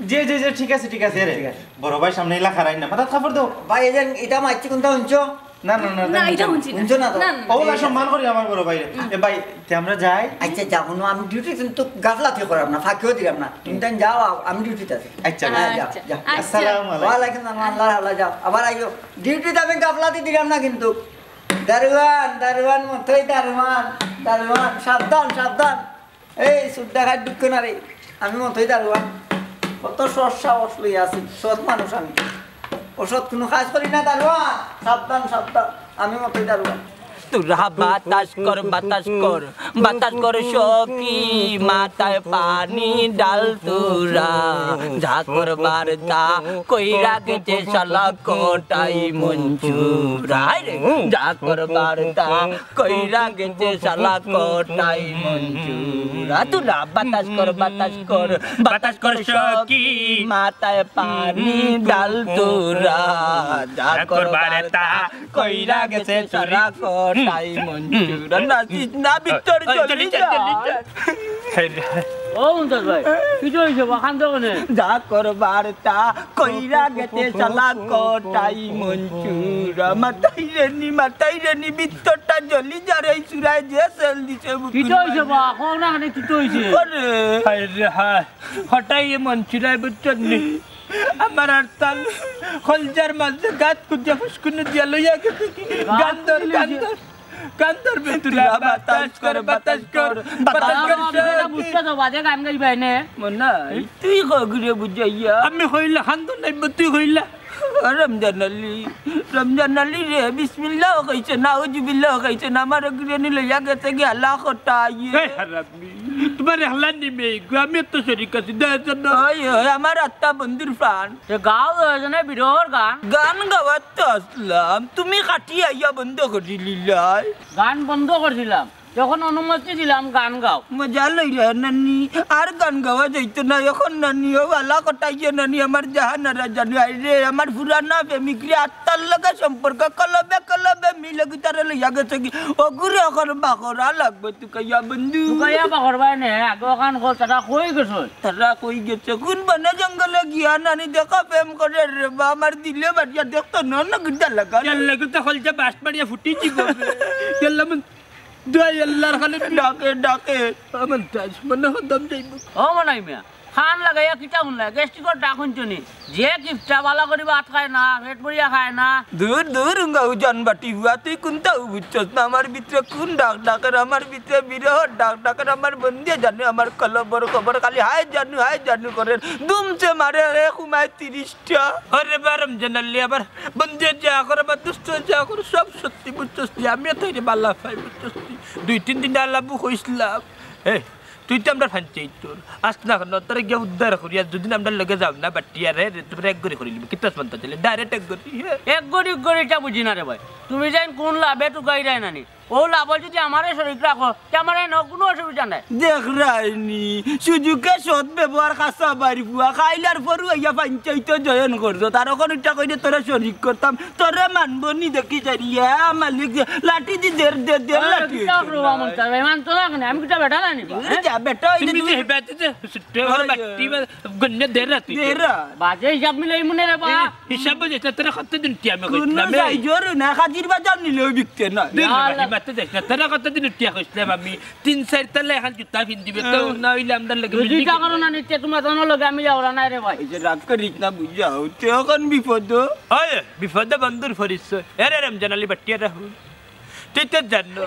জি, জি, জি, ঠিক আছে, ঠিক আছে। ঠিক আছে। বড় ভাই সামনে ইলা খারাই না, মাথাত কাপড় দেও। ভাই, এই যে ইটা মারছি, কোনটা হুনছো? না, না, না, না, না, ইটা হুনছি না। হুনছো না তো? না, না। অউলা সম্মান করি আমার বড় ভাইরে। এ ভাই, তে আমরা যাই। আচ্ছা, যাও, হুনো, আমি ডিউটি কিন্তু গাফলাতি করাম না, ফাঁকিও দিলাম না। তুমি তাই যাও, আ-, আমি ডিউটিত আছি। আচ্ছা, হ্যাঁ, যাও, আচ্ছা, যাও। আচ্ছা। আসসালামু আলাইকুম। ওয়ালাইকুম সালাম, আল্লাহ, আল্লাহ, যাও। আবার আইও। ডিউটিত আমি গাফলাতি দিলাম না কিন্তু। দারোয়ান, দারোয়ান, মতই দারোয়ান, দারোয়ান, সাবধান, সাবধান। এই সুদ্দা খাই ঢুকো না রে। আমি মতই দারোয়ান। কত সৎ সাহস লইয়া আছি, সৎ মানুষ আমি। অসৎ কোনো কাজ করি না দারোয়ান। সাবধান, সাবধান। আমি মতই দারোয়ান। তোরা বাতাস কর, বাতাস কর, বাতাস কর সখী, মাথায় পানি ডাল তোরা। যা করবার তা কইরা গেছে শালা কটাই মঞ্জুরা। হায় রে, যা করবার তা কইরা গেছে শালা কটাই মঞ্জুরা। তোরা বাতাস কর, বাতাস কর, বাতাস কর সখী, মাথায় পানি ডাল তোরা। যা করবার তা কইরা গেছে শালা কটাই মঞ্জুরা। নাচিস না, ভিতর ওই, চলি চলি যা, যা। চলি যা। ও মুমতাজ ভাই, কিতা অইছে বা, কান্দো কেনে? যা করবার তা কইরা গেছে শালা কটাই মঞ্জুরা। মাতাইরে নি, মাতাইরে নি, ভিতরটা জ্বলি যার এই চুড়ায় যে সেল দিছে বুকুর কিতা অইছে মাঝে। বা, কও না কেনে কিতা অইছে? আরে। হায় রে হায়, কটাই মঞ্জুরায় বুঝছস নি? আমার আরতাল কলজার মাঝে গাত খুঁজে ফুসকুনি দিয়া লইয়া গেছে কি? গাত গান্দর, খুঁজে লইয়া গান্দর, গান্দর ভিতরে বাতাস কর, বাতাস কর, বাতাস কর, বাতাস কর, বাতাস কর, বাতাস কর। বুঝতে তো বাদে গান গাইবায় নে। মনে হয় তুই কগুরে বুঝাইয়া। আমি কইলে কান্দো নাইবো, তুই কইলা। ও রমজান আলী, রমজান আলী রে, বিসমিল্লাহ কইছে না, আউজুবিল্লাহ কইছে না, আমার অগুরে নি লইয়া গেছে কি আল্লাহ কটাই। এই হারাম। তোমার একলা নিমে গো, আমি তো শরিক আছি, দয়া জন্য। ওই, ওই, আমার আত্মা বন্ধুর প্রাণ। এ গাও এজনে বিরহর গান। গান গাওয়াত তো আসলাম, তুমি কাটি আইয়া বন্ধ করি লিলাই। গান বন্ধ করছিলাম, যখন অনুমতি দিলাম গান গাও। মজা লইরা নানি, আর গান গাওয়া যাইতো না এখন নানি, ও আলা কটাইয়ে নানি, আমার জাহানারা জানি। আইরে, আমার পুরানা প্রেমিক রে, আত্মার লগে সম্পর্ক, কলবে কলবে মিল, গিটারে লইয়া গেছে কি, অগুরে অখন বাখরা লাগবে। তুকাইয়া বন্ধু। তুকাইয়া বাখরবায় নে, আগে অখান কও, তারা কই গেছে? তারা কই গেছে? কোন বনে জঙ্গলে গিয়া নানি দেখা প্রেম করে রে বা, আমার দিলে বাড়িয়া দেখতো না, না গির্জা লাগা। ইয়ার লাগে তো হলজা বাস মারিয়া ফুটি কি করবে? ইয়াল্লা মন, দোয়া ইয়াল্লার খালি ডাকে, ডাকে। আমার দাস মনে হদম যাইব। ও মনাই মিয়া, কান লাগাইয়া কিতা হুনলা? গ্যাস্ট্রিকর ডাক হুনছো নি? যে কিপটা বালা করি ভাত খায় না, পেট ভরিয়া খায় না। দূর, দূর, উঙ্গা উজান বাটি বুয়া, তুই কুনটাও বুঝছস না। আমার ভিতরে কোন ডাক ডাকের, আমার ভিতরে বিরহর ডাক ডাকের, আমার বন্দিয়ে জানে আমার কলবর খবর, খালি হায় জানু, হায় জানু করের। দুমছে মারে রে কুমায় তিরিশটা। আরে বা রমজান আলী, আমার বন্দিয়ে যা করে, আমার দুস্ত যা করে, সব সত্যি বুঝছস তুই। আমিও তো এটা বালা পাই বুঝছস তুই। দুই তিন দিন আল্লাহ বুক হইছিলাম। এ, তুই তো আমরা ফাঞ্চাইত তোর। আস না কেন, তোরে গিয়া উদ্ধার করি, আর যদি আমরা লগে যাও না, বাটিয়া রে, রে, তোমরা এক গড়ি করি নিবি। কিতাস মানতা চলে, ডাইরেক্ট এক গড়ি, হ্যাঁ। এক গড়ি, এক গড়িটা বুঝি না রে ভাই। তুমি যেন কোন লাভে টুকাই দেয় না নি। ও লাভ যদি আমারে শরিক রাখো, তে আমার এনে কোনো অসুবিধা নাই। দেখরায়নি, সুযোগে সৎ ব্যবহার খাসা বাড়ি বুয়া, খাইলার পরু আইয়া ফাঞ্চাইত জয়েন করছো। তার ওখানে ইটা কইলে তোরা শরিক করতাম। তোরে মানবো নি দেখি যারি, ইয়া মালিক যে লাঠি দি দের, দের, দের আরে, লাঠি কিতা হইতো করবো না। আমার তার? ইমান তো লাগে না, আমি কিতা বেটা না নি বা, এ হ্যাঁ? যা বেটা, ওই যে তুমি যে দূর হেবাতে যে সুট্টে ওর ওই যে বাট্টি বা গন্যা দের রাতি। দের রাত। বাজে হিসাব মিলাই মনে রে বা। এই হিসাব বুঝে তো তোরা কত দিন টিয়া আমি কোনো কইছিলাম, এই। যাই জোর না, খাজির বাজার নিলেও বিকতে না। দের ইয়া বাড়ি আল্লাহ। মাতে যাস না, তোরা কত দিন টিয়া কইছিলাম আমি। তিন চাইর তলা এখন জুতা ফিন্দিবে তো, হ্যাঁ। না হইলে আমরার লগে যদি মিলবি ইটা কি? করো না নিতে তোমার দোনো লগে আমি যাওরা নাই রে ভাই। এই যে রাগ করিস না বুঝাও, তে এখন বিপদ। ওই, বিপদে বন্ধুর পরিচয়। এরে রমজান আলী বাট্টিয়া রাহুল। তুই তো জানো,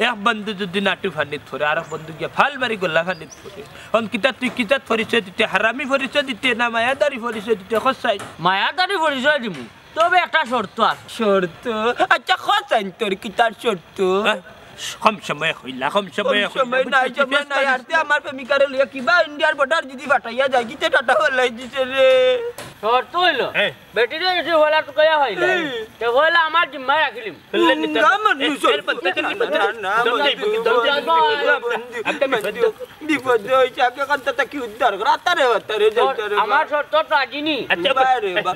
এক বন্ধু যদি নাটু ফানিত পড়ে, আর এক বন্ধু গিয়া ফাল মারি গলা ফানিত পড়ে। অন কিতা তুই কিতাত পরিচয় দিতে, হারামি পরিচয় দিতে না মায়াদারি পরিচয় দিতে, কসাই? মায়াদারি পরিচয় দিমু, তবে একটা শর্ত আছে। শর্ত? আচ্ছা, কসাই তোর কিতার শর্ত? হ্যাঁ? কম সময়ে কইলা, কম সময়ে কম কইলা, সময় নাই, বুঝতে সময় পারছিস নাই। না? আর তে আমার প্রেমিকারে লইয়া কিবা ইন্ডিয়ার বর্ডার যদি ফাটাইয়া যায়, কিতে টাটা হলাই দিছে রে। শর্ত হইলো, হ্যাঁ। বেটিরে যদি হলা টুকাইয়া হইলে, হুম। তে হলা আমার জিম্মায় রাখিলিম। হইলে নিতে মুঙ্গা মানুষ এ, এর বাচ্চা কে না, বিপদ না, না, দম বন্ধু, দেই, দম দেই, বন্ধু, বন্ধু, বন্ধু, একটা বিপদ বন্ধু, দে। বিপদ হইছে, আগে কান্তা তা কি উদ্ধার করা, আতারে, আতারে, শর্ত, যাইতারে, আমার বা। শর্ত তো আজিনি। আচ্ছা, বাবা রে, বা।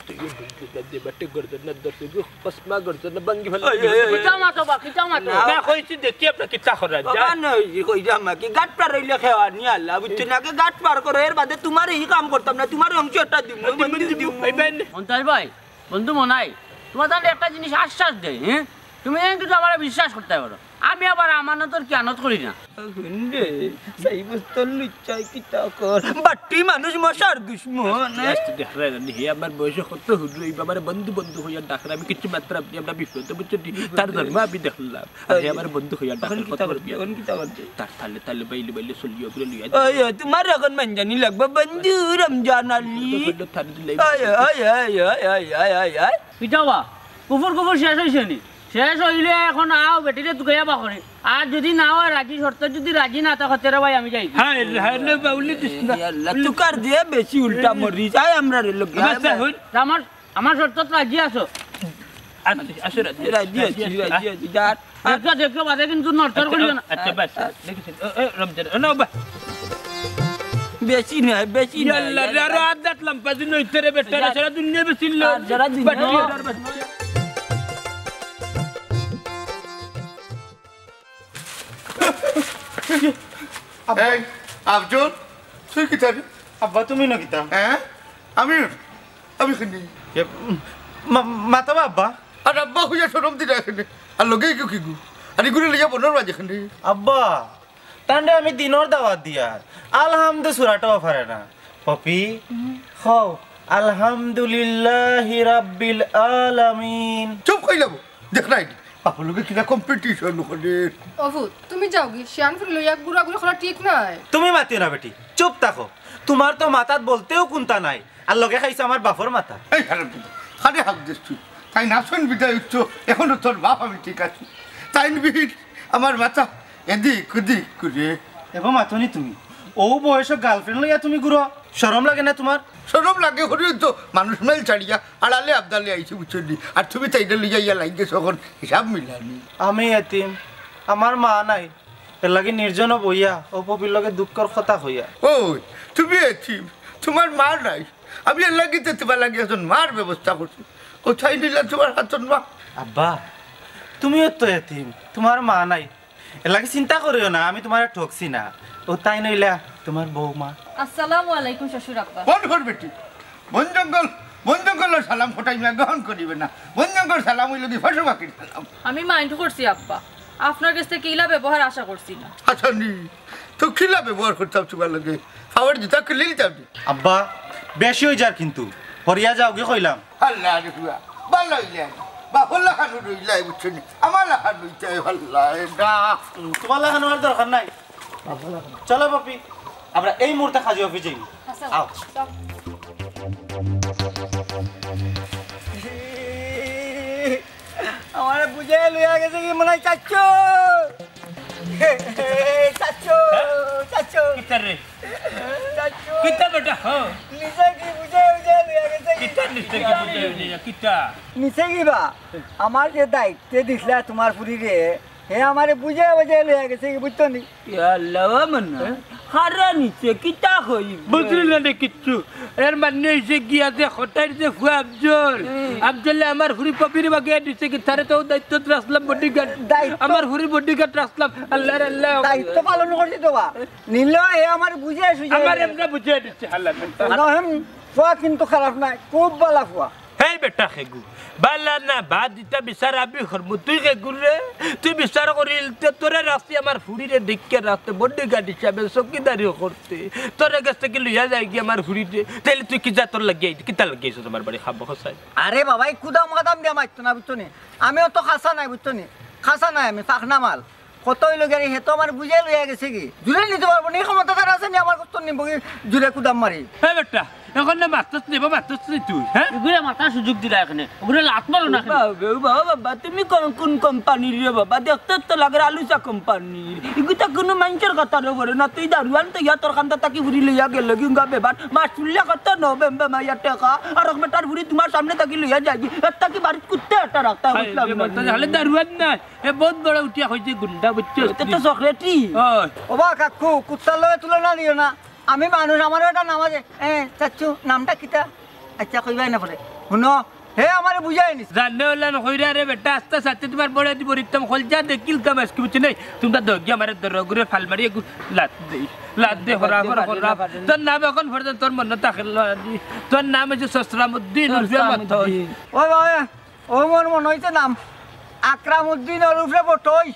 তুই বন্ধু না দে বাটে গর্দনা দর্শক, কসমা গর্দনা ভাঙ্গি ফেলে। ওই, ওই, ওই, কিতা মাতো বা, কিতা মাতো? না, কইছি দেখি আপনার কিতা করা যায়। বাবা, না, ওই যে কইলাম আর কি, গাট পার হইলে খেওয়া নিয়ে আল্লাহ, বুঝছো না? আগে গাট পার করো, এর বাদে তোমার এই কাম করতাম না, তোমার অংশ একটা দিব, বন্ধু দিব। এই বেন। মন্তাজ ভাই, বন্ধু মনাই, তোমার তাহলে একটা জিনিস আশ্বাস দেয়, হ্যাঁ? তুমি কিন্তু আমার বিশ্বাস করতে পারো, আমি আবার আমানতর খিয়ানত করি না। হুনরে, সেই বস্তর লুচ্চাই কিতা কর। বাট্টি মানুষ মশার দুশমন। আস্তে, আস্তে দেখ রে, হে আমার বয়সে কত হুরু, এই বাবারে বন্ধু বন্ধু হইয়া ডাকরে, আমি কিচ্ছু মাত্র আপনি আমরা বিপদে বুঝছো নি? তার জন্ম আমি দেখলাম। আর হে আমার বন্ধু হইয়া ডাকরে, এখন কিতা কত করবে? এখন কিতা করবে? তার তালে তালে বাইলে বাইলে চলিও করে লইয়া। ওই, ওই, তোমার এখন মানজানি লাগবে, বন্ধু রমজান আলী। তো তার দিলে ওই, ওই, ওই। কিতা বা? কুফুর কুফুর শেষ হইছে নি? শেষ হইলে এখন আও বেটিরে তুকাইয়া বা করি। আর যদি না হয় রাজি শর্ত, যদি রাজি না থাকো, তেরো ভাই আমি যাই। হায় রে, হায় রে, বাউলি দিস না। এ আল্লাহ, তুকার দিয়ে বেশি উল্টা মরিস। আয় আমরা রে লোক, আয় আচ্ছা, ভাই। হুন। আমার, আমার শর্তত রাজি আছো? আচ্ছা, আচ্ছা, রাজি, রাজি আছি, রাজি আছি, যা। দেখো, দেখো, বাদে কিন্তু নড়চড় করিও না। আচ্ছা, বাস, দেখেছেন? এ, এ, রমজান, এ, না, বা। বেশি না, বেশি না। ইয়াল্লা, আরো আধ দাঁত লম্বা দিন হইতে রে বেটা, সারা দুনিয়া বেশি লো। আর সারা দুনিয়া। বাচ্চা, আর বাচ্চা। এই, আফজল, তুই কিতা রে? আব্বা, তুমি না কিতা? হ্যাঁ? আমি, আমি কিনি। এ, উম, মা-, মাতা বা আব্বা? আর আব্বা হইয়া শরম দিলা এখানে। আর লগে কেউ কি গু? আর এগুলো লইয়া বনর মাঝে এখানে। আব্বা, তান্ডে আমি দিনর দাওয়াত দিয়ার। আলহামদু সুরাটাও পারে না। পপি, হও, আলহামদুলিল্লাহি রাব্বিল আলামিন। চুপ কইলাম। দেখ নাই, বাপর লগে কিনা competition করে। অভু, তুমি যাও গি, শিয়ান ফুরি লইয়া ঘুরাঘুরি করা ঠিক নাই। তুমি মাতিও না বেটি, চুপ থাকো। তোমার তো মাথাত বলতেও কুন্তা নাই, আর লগে খাইছো আমার বাপর মাথা। এই হারাম, খালি হাত দিস তুই। তাই না শুন বিদায় উঠছো, এখনো তোর বাপ আমি ঠিক আছি। তাই নিবি আমার মাথা এদিক ওদিক করে। এবার মাতনি তুমি, ও বয়সে girlfriend লইয়া তুমি ঘুরো, শরম লাগে না তোমার? শরম লাগে, হরি তো মানুষ মেল ছাড়িয়া আড়ালে আবদালে আইছি, বুঝছো নি? আর তুমি তাইরে লইয়া ইয়া লাইন গেছো, এখন হিসাব মিলানি। আমি এতিম, আমার মা নাই, এর লাগি নির্জন বইয়া ও পপির লগে দুঃখর কথা কইয়া। ওই, তুমি এতিম, তোমার মা নাই, আমি এর লাগি তো তোমার লাগি একজন মার ব্যবস্থা করছি। ও তাই নিলা তোমার হাতর মা। আব্বা, তুমিও তো এতিম, তোমার মা নাই, এর লাগি চিন্তা করিও না, আমি তোমারে ঠকছি না। ও তাই নইলা তোমার বৌমা। আসসালামু আলাইকুম শ্বশুর আব্বা। বন্ধ কর বেটি, বন জঙ্গল, বন জঙ্গলর সালাম ফটাই মিয়া গ্রহণ করিবে না। বন জঙ্গল সালাম হইল কি পশু পাখির সালাম। আমি mind করছি আব্বা, আপনার কাছ থেকে ইলা ব্যবহার আশা করছি না। আচ্ছা নি, তো কিলা ব্যবহার করতাম তোমার লগে? পাওয়ার জুতা খুলে নিতাম নি। আব্বা, বেশি হই যার কিন্তু, হরিয়া যাও কি কইলাম। আল্লাহ রে পুয়া, ভালো হইলে না। বাপর লাখান রইলাই বুঝছো নি? আমার লাখান রইতে হয় ভাল্লা, এটা। তোমার লাখান হওয়ার দরকার নাই। চলো বাপি, আমরা এই মুহূর্তে কাজী অফিস যাই। আচ্ছা, আও। চল। আমারে বুঝে লইয়া গেছে কি মনে হয় চাচ্চু? চাচ্চু, চাচ্চু। কিতা রে? চাচ্চু। কিতা বেটা? হ্যাঁ। নিচে কি বুঝে বুঝে লইয়া গেছে কি? কিতা নিচে কি বুঝে লইয়া? কিতা? নিচে কি বা? আমার যে দায়িত্বে দিছলা তোমার ফুরিরে, হে আমারে বুঝে বুঝে লইয়া গেছে কি, বুঝছো নি? ইয়া আল্লাহ, ও মন্না। হ্যাঁ? হারা নিচে কিতা কইবে? বুঝলি না রে কিচ্ছু? এর মানে হইছে গিয়া যে খটাইর যে ফুয়া আফজল, হুম। আফজলে আমার ফুরি পপির বাগে দিছে কি, তারে তো দায়িত্ব রাখলাম bodyguard। দায়িত্ব আমার ফুরি bodyguard রাখলাম। আল্লাহ রে আল্লাহ। দায়িত্ব পালন করছি তো বা। নিল এ আমার বুঝে সুঝে। আমার এমনে বুঝে দিচ্ছে হাল্লা। না, হুম, ফুয়া কিন্তু খারাপ নাই, খুব ভালা ফুয়া। হেই বেটা খেগু, বালা না বাদ ইতা বিচার আমি করমু, তুই খেগু রে, তুই বিচার করিল, তে তোরে রাখছি আমার ফুরিরে দেখিয়া রাখতে, bodyguard হিসাবে চকিদারিও করতে, তোরে গেছ থাকি লইয়া যায়গি আমার ফুরিরে, তাইলে তুই কি জাতর লাগিয়া আইলি, কিতা লাগিয়া আইছস আমার বাড়ি খামো খসাই? আরে বাবা, এই কুদাম কাদাম দিয়া মারতো না, বুঝছো নি? আমিও তো খাসা নাই, বুঝছো নি? খাসা নাই আমি, চাকনা মাল। কত হইল গেলে, হে তো আমার বুঝে লইয়া গেছে কি? জুরে নিতে পারবো নি, ক্ষমতা তার আছে নি, আমার কত নিব কি জুরে কুদাম মারি? হে বেটা, এখন না মারতস নি, বা মারতস নি তুই, হ্যাঁ? এগুরে মাতার সুযোগ দিলা এখানে, ওগুরে লাত মারো না এখানে। বাবা, বাবা, বাবা, তুমি কোন, কোন কোম্পানির রে বাবা? দেখতে তো লাগে আলুচা কোম্পানির। এগুতা কোনো মানুষের কথা রে বলে না, তুই দারুয়ান তো ইয়া তোর খান্দা তাকি ঘুরি লইয়া গেল, গিঙ্গা বেবার, মাস তুললে কত নবে, বে মাইয়া টেকা, আর এক বেটার ঘুরি তোমার সামনে তাকি লইয়া যায়গি, এর তাকি বাড়িত কুত্তে একটা রাখতে হায় বুঝলাম রে না। বাবা, তাহলে দারুয়ান না, এ বহুত বড় উঠিয়া হইছে গুন্ডা, বুঝছো? এটা তো চকলেটই। ওই। ওবা কাকু, কুত্তার লগে তুলনা দিও না। আমি মানুষ, আমারও একটা নাম আছে। এ, চাচ্চু, নামটা কিতা? আচ্ছা, কইবাই না পরে। হুনো, হে আমারে বুঝাই নিছে। জানে ওলা না কইরা রে বেটা, আস্তে আস্তে তুমার বড় দিব রিতম খোল যা দেখিলতাম আজকে, বুঝছো নাই? তুমরা দগি আমারে দরগুরে ফাল মারি একটু লাত দেই, লাত দে হরা হরা হরা। তোর নাম এখন পর্যন্ত তোর মনে থাকে নি। তোর নাম হচ্ছে সসরামুদ্দিন উর্ফে মথই। ওই বাবা, ও মোর মনে হইছে নাম আকরামউদ্দিন ওরফে বটই।